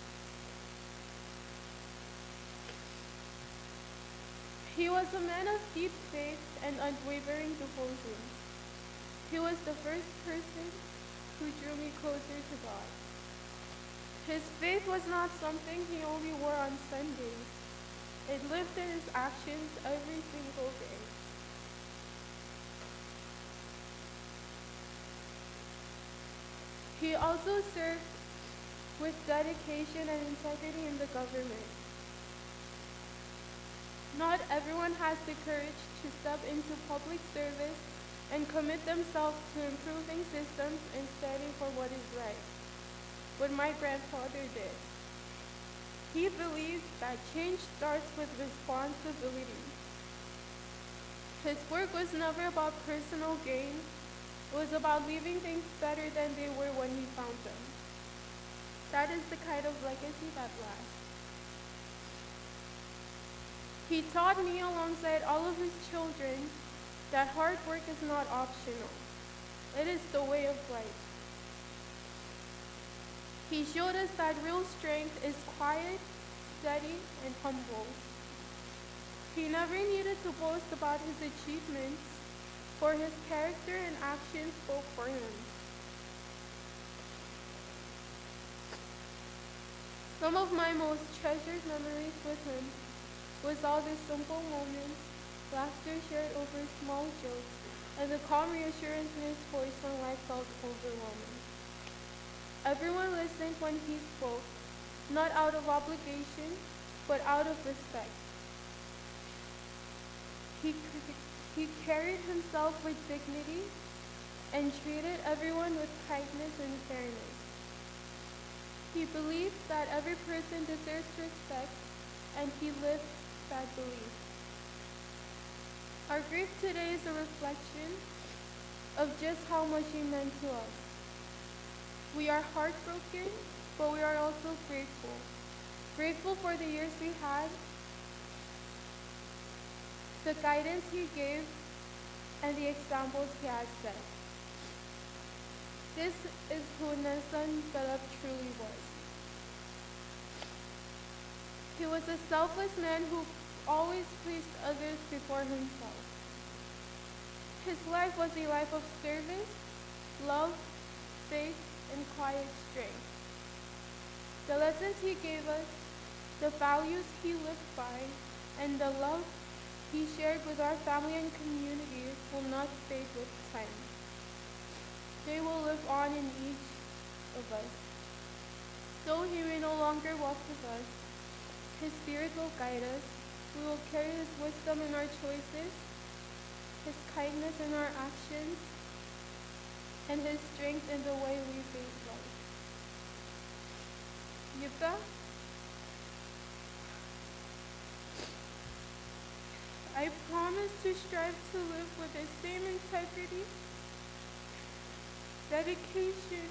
He was a man of deep faith and unwavering devotion. He was the first person who drew me closer to God. His faith was not something he only wore on Sundays. It lived in his actions every single day. He also served with dedication and integrity in the government. Not everyone has the courage to step into public service and commit themselves to improving systems and standing for what is right. But my grandfather did. He believed that change starts with responsibility. His work was never about personal gain. It was about leaving things better than they were when he found them. That is the kind of legacy that lasts. He taught me, alongside all of his children, that hard work is not optional. It is the way of life. He showed us that real strength is quiet, steady, and humble. He never needed to boast about his achievements, for his character and actions spoke for him. Some of my most treasured memories with him was all the simple moments, laughter shared over small jokes, and the calm reassurance in his voice when life felt overwhelming. Everyone listened when he spoke, not out of obligation, but out of respect. He, he carried himself with dignity and treated everyone with kindness and fairness. He believed that every person deserves respect, and he lived that belief. Our grief today is a reflection of just how much he meant to us. We are heartbroken, but we are also grateful. Grateful for the years we had, the guidance he gave, and the examples he has set. This is who Nelson Delap truly was. He was a selfless man who always placed others before himself. His life was a life of service, love, faith, and quiet strength. The lessons he gave us, the values he lived by, and the love he shared with our family and community will not fade with time. They will live on in each of us. Though he may no longer walk with us, his spirit will guide us. We will carry his wisdom in our choices, his kindness in our actions, and his strength in the way we face life. Yipa, I promise to strive to live with the same integrity, dedication,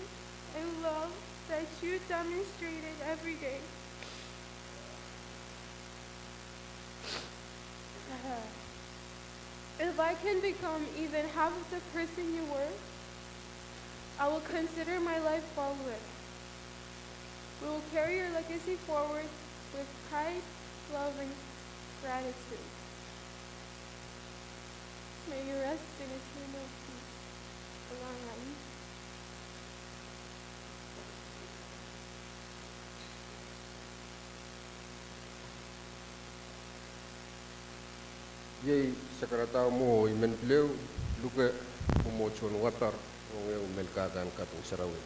and love that you demonstrated every day. If I can become even half of the person you were, I will consider my life well lived. We will carry your legacy forward with pride, love, and gratitude. May you rest in eternal peace. Alangan. Iei sakaradahn mwo I men pil ehu luke mwomwohdiso en wadawad ong ehu melkahn kaping sarawi.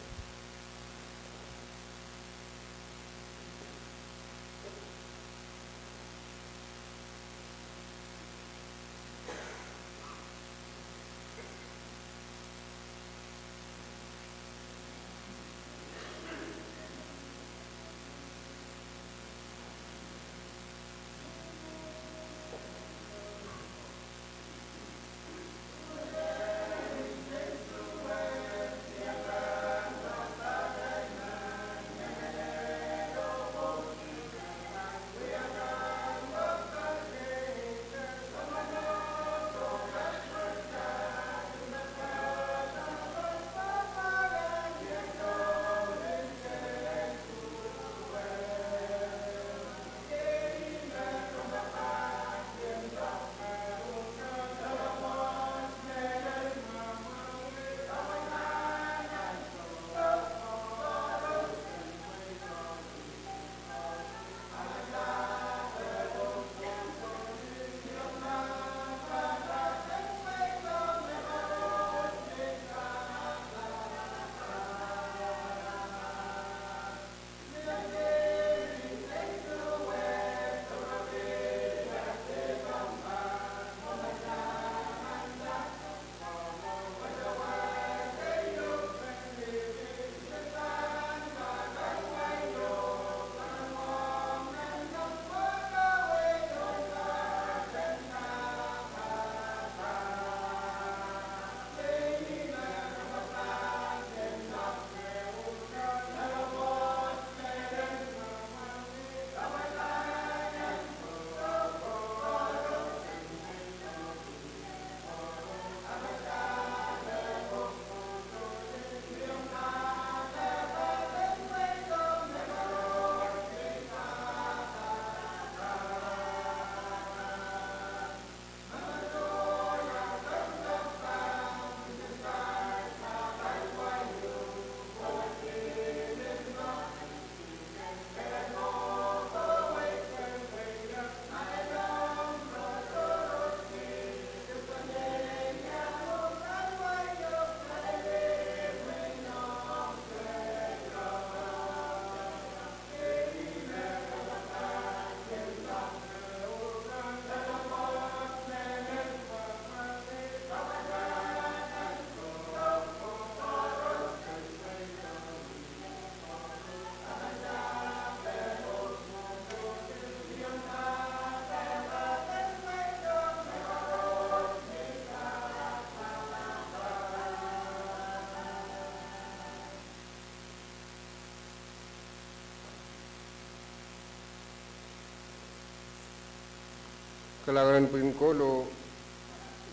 Kalahngan en pwihn koul oh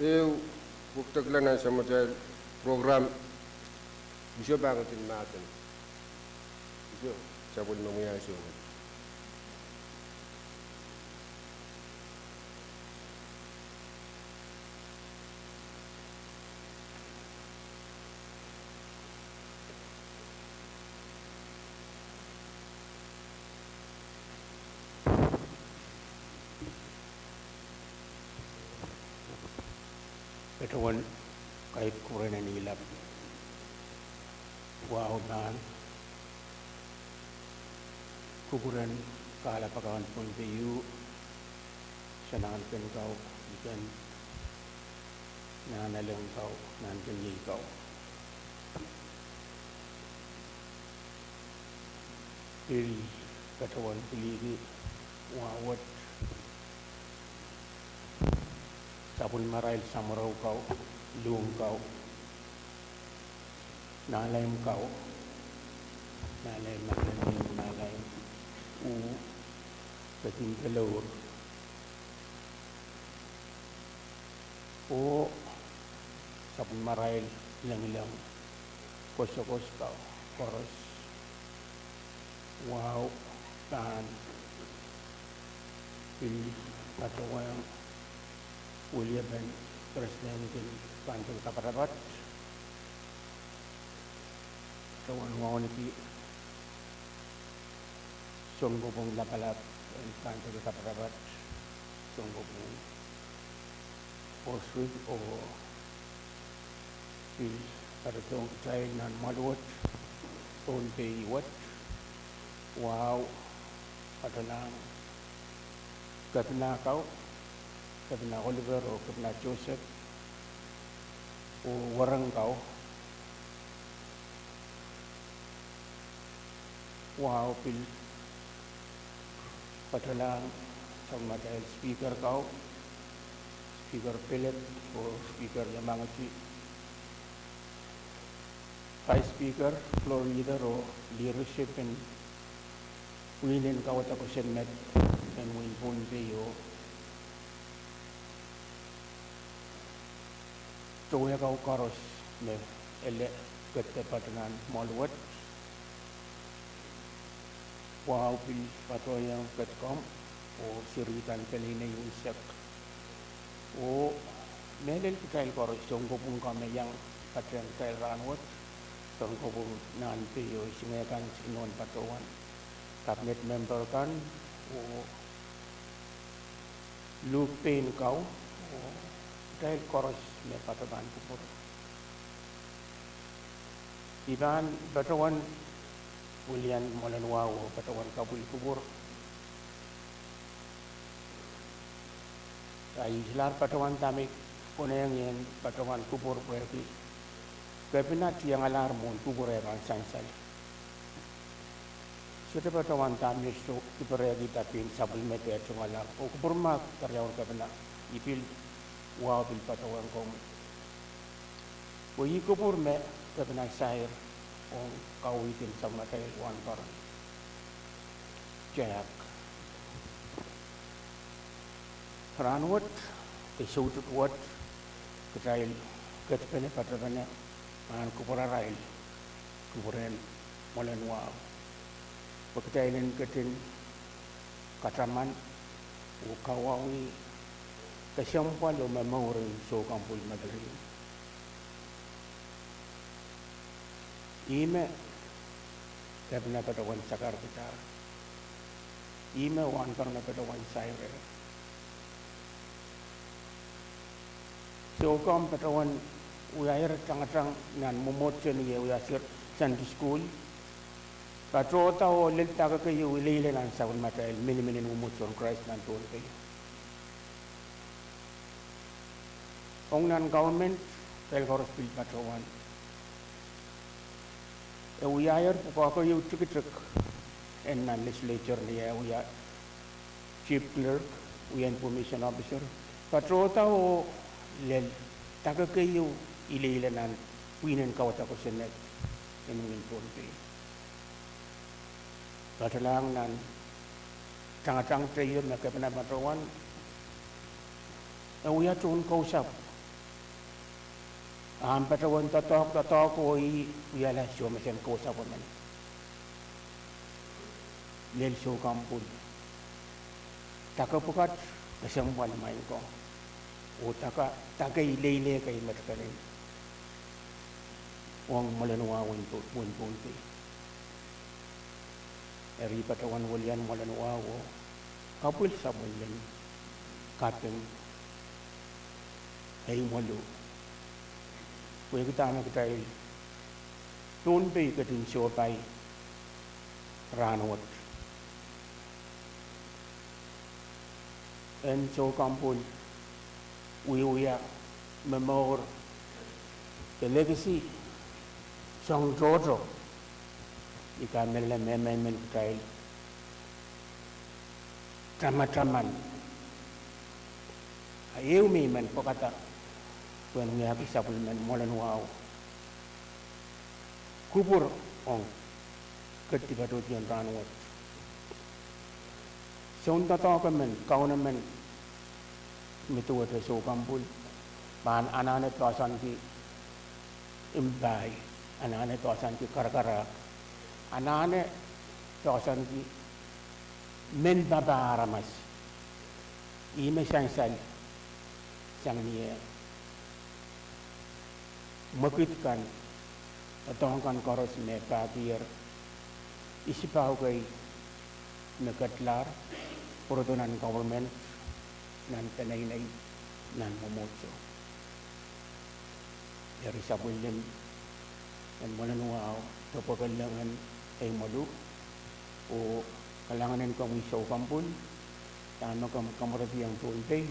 ehu wekidekla nan samatail program. Uso pahn ketin mahsen. Uso, sapwellime mie soh. Patohwan kaidehn kupwuren en ilap. Wahu pahn kupwuren kahlap akan Pohnpei, Sanahnken kau, Nahnalek kau, Nahnkeniei kau. Pil patohwan pilihki wahu wet sapwellimarail samworo kau, luhk kau, nahlaim kau, nahlaim Madolenihmw, nahlaim uh, Ketin Pelour, oh sapwellimarail lengileng kosokos kau koaros. Wahu pahn pil patohweng weliepen president en Kaunsil Kapatapat, patohwan wauneki sounkopwung lapalap en Kaunsil Kapatapat, sounkopwung Osric, oh pil patohdohng kitail nan mwahl wet, Pohnpei wet. Wahu patohlahng kepina kau, Kepina Oliver oh Kepina Joseph, oh wereng kau. Wahu pil patohlahng sapwellimatail speaker kau, Speaker Philip oh Speaker Yemangeti, Vice Speaker, Floor Leader oh leadership en pwihn en kauwada kosonned en wehin Pohnpei oh towe kau koaros me ele ketiket nan mwahl wet. Wahu pil patohweng ketiket komw oh seri kan kelen ieu unsek, oh mehlel kitail koaros, sounkopwung kau me iang patehng kitail rahnwet, sounkopwung nan Pohnpei oh isingeh kan, isik nohn patohwan, cabinet member kan, oh luhk pein kau, oh kitail koaros me patohwan kupwur. I pahn patohwan wilian mwoalen wahu oh patohwan kapwil kupwur. A islahr patohwan dahme I konehng en patohwan kupwur pwehki Kepina tiengalahr mwohn kupwur eh pahn sansal. Sohte patohwan dahme I sohte diperehkihda pein sapwellime de tungala oh kupwur me keriaun Kepina, I pil, wahu pil patohwan komwi. Pwe ih kupwur me Kepina sair ong kaweid en sapwellimatail Wahnparon Jack. Rahnwet de soutik wet kitail ketpene patopene pahn kupwurarail kupwuren mwoalen wahu, pwe kitail en ketin kataman oh kawauwih kesempwal oh momour en soukamwpwul Madolenihmw. Ihme Kepina patohwan sakarkihdahr. Ihme Wahnparon patohwan sair. Soukamw patohwan wiahier tangatang nan mwomwohdiso ni eh wiahier Sunday school, patohda oh lel dake keieu ileile nan sapwellimatail miniminin mwomwohdisohn Krais nan Pohnpei. Ong nan government, kitail koaros pil patohwan. E wiahier pwukoa keieu tikitik en nan legislature ni eh wia chief clerk, wia information officer, patohda oh lel dake keieu ileile nan pwihn en kauwada kosonned en wehin Pohnpei. Patohlahng nan tangatang teio me Kepina patohwan E wia tohn kousapw. Ahpw patohwan doadoahk, doadoahk oh ih wiahla soh mesen kousapw emen. Lel soukampwul. Dake pwukat, kesempwal maing ko. Oh dake, dake ileile kei met kelen. Ong mwoalen wahu en Pohnpei. Eri patohwan welian mwoalen wahu oh kapwil sapwellime kaping ei mwoalu. Pwehki dahme kitail Pohnpei ketin sohpai rahnwet. En soukampwul wiewia momour de lekisi soang tohto. I kamehlele me, me, men kitail tamataman. A ehu me I men pwekada pwehn wiahki sapwellimen mwoalen wahu kupwur ong ketiket oh dihn rahnwet. Soun doadoahk emen, kaun emen, me duwehte soukampwul, pahn anahne doadoahngki mpah, anahne doadoahngki karakarahk, anahne doadoahngki men papah aramas. Ihme sansal sang ni eh mwekid kan, doadoahk kan koaros me pahkier, isipahu kei me ketlahr, pwurodo nan government, nan peneinei, nan mwomwohdiso. Eri sapwellime en mwoalen wahu, dopwokellengen ei mwoalu, oh kalahngan en komwi soukampwul, dahme komw kamwerediong Pohnpei,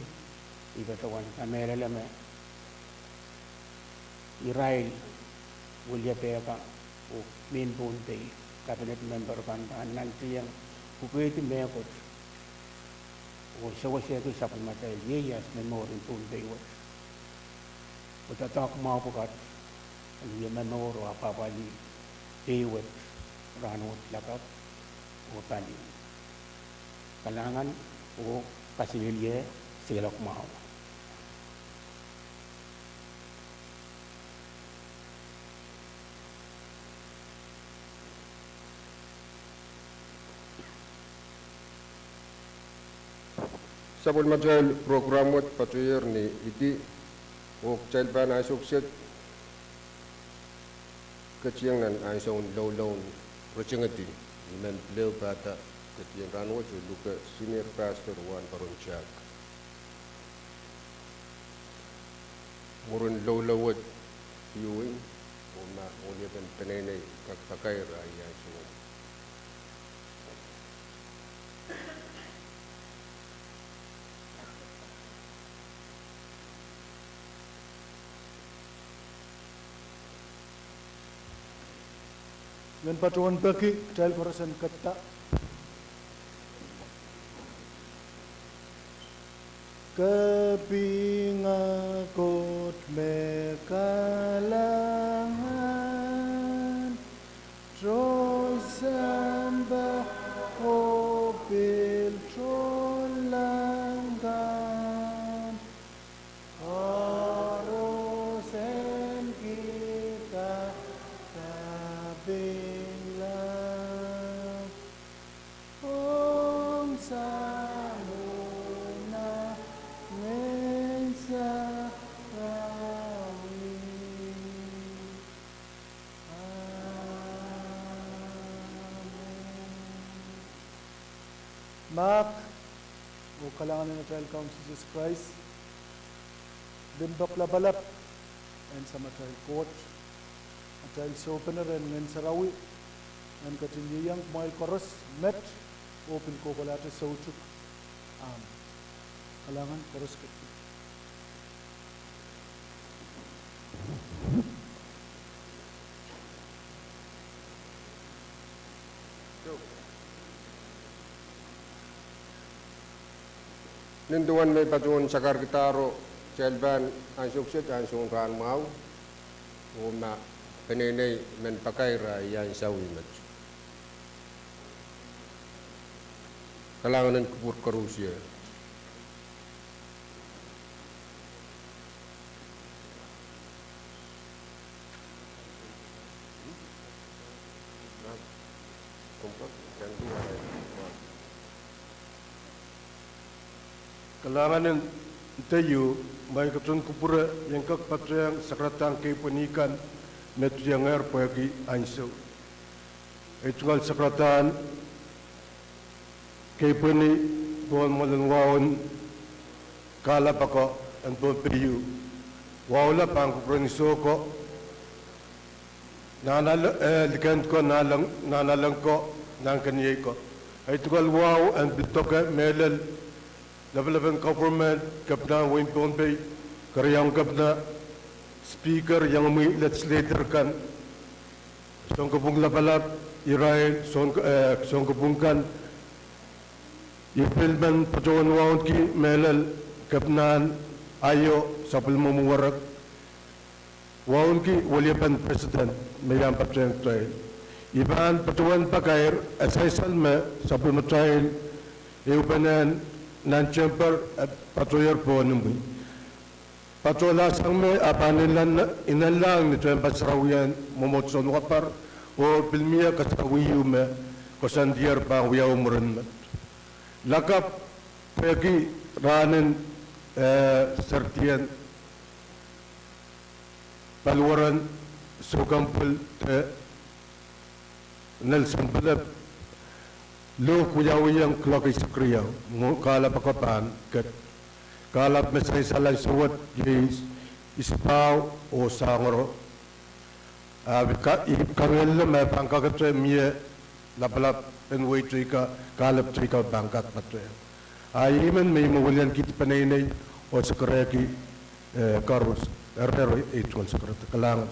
I patohwan kamehlele me irail wiliepehka oh mehn Pohnpei, cabinet member kan pahn nantihong pwukoahdi mehkot oh sewesehki sapwellimatail ieias momour en Pohnpei wet. Oh doadoahk mwahu pwukat en wia momour oh apwahpwalih Pohnpei wet rahnwet lakapw oh pali. Kalahngan oh kaselehlie, seiloak mwahu. Sapwellimatail program wet patohier ni idi, oh kitail pahn ansou kiset ketieng nan ansoun loaloan ritengedi. I men pil ehu pahda ketieng rahnwet, luke senior pastor Wahnpoaron Jack. Mwurin loaloan wet viewing, oh ma ohl en peneinei kak pakair ahi ansou. Ngehn patohwan peki, kitail koaros en ketiket. Kapinga Koht me kalahngan, tohn sampah oh pil tohnlahng kan. Koaros en kita kapingla. Ong Sahm oh Nah, Ngehn Sarawi. Amen. Mahk oh kalahngan en atail Kaun Sises Krais, limpoak lapalap en Samatail Koht, atail sohpene rehn Ngehn Sarawi, en ketin ieiang kumwail koaros met oh pil kohkohlahte soutuk. Amen. Kalahngan, koaros ketikihong. Nin duwen me patohwan sakarkidaro, kitail pahn ansou kiset ansoun rahn mwahu, oh ma peneinei men pakair ahi ansou met. Kalahngan en kupwur koaros. Kalahngan en dehieu, ma I ketin kupwure, I en kak patehng sakaradahn keipweni kan me tiengehr pwehki ansou. Ei tungoal sakaradahn keipweni pohn mwoalen wahun kahlap ako en Pohnpei. Wahula pahn kupwuren Isoh ko, Nahnalek, eh, Likend ko, Nahnalek, Nahnalek ko, Nahnkeniei ko. Ei tungoal wahu en pil doke mehlel lapalap en government, kepinahn wehin Pohnpei, keriaun kepina, speaker, iengomwi legislator kan, sounkopwung lapalap, irail, soun, eh, sounkopwung kan. I pil men patohwan wauneki mehlel kepinahn aio, sapwellimomwi werek. Wauneki weliepen president me I ahpw patehng kitail. I pahn patohwan pakair e sansal me sapwellimatail ehupene nan November, eh, patohier pohn imwi. Patohla sang me e pahn inenla, inenlahng ni tehnpas sarawien mwomwohdiso en Wapar, oh pil mie kasarawi ehu me koasoandier pahn wiawi mwurin met. Lakapw pwehki rahnen, eh, sertien paliweren soukempwil de Nelson Philip, luhk wiawihong kuloak eisek riau, mwo kahlap ako pahn ket. Kahlap me sansal ansou wet iei Isipahu oh Sangoro. Ah, I ka-, I kangoange me pahn kakete mie lapalap en wehi teika, kahlap teika pahn kak patehng. Ah, I men me I mwo weliankihdi peneinei oh sakarehki, eh, koaros, eri ei tungoal sakarada. Kalahngan.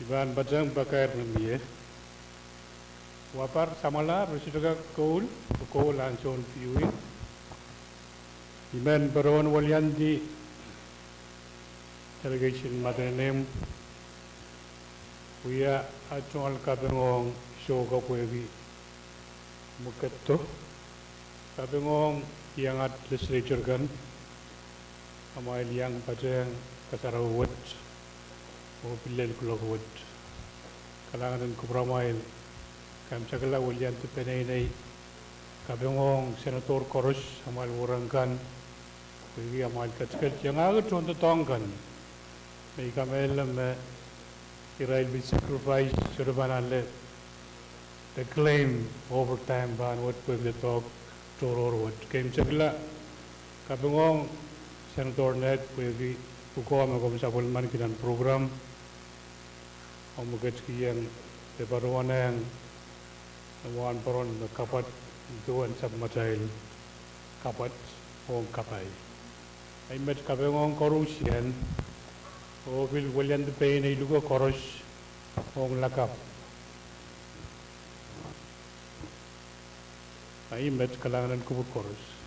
I pahn patehng pakair me mie. Wapar samwala, re sohte kak koul, koul ansoun viewing. I men patohwan weliandi delegation Madolenihmw, wia at tungoal kapingohng Isoh ko pwehki mwekiddo. Kapingohng iangat legislator kan, amwail iang patehng kasarawi wet oh pil lel kuloak wet. Kalahngan en kupwuramwail. Kaimwisekala weliandi peneinei, kapingohng senator koaros, amwail werenkan, pwehki amwail ketiket iangahki tohndoadoahk kan me I kamehlele me irail pil sacrifice, sohte pahn ale claim overtime pahn wet pwehki doadoahk tohrohr wet. Kaimwisekala, kapingohng senator Ned pwehki pwukoa me komw sapwellimaniki nan program, oh me ketikihong de patohwanehng nan wahnpoaron me kapwat, duwen sapwellimatail kapwat ong kapai. Ahi met kapingohng koarusie, oh pil weliandi peneinei luke koaros ong lakapw. Ahi met, kalahngan en kupwur koaros.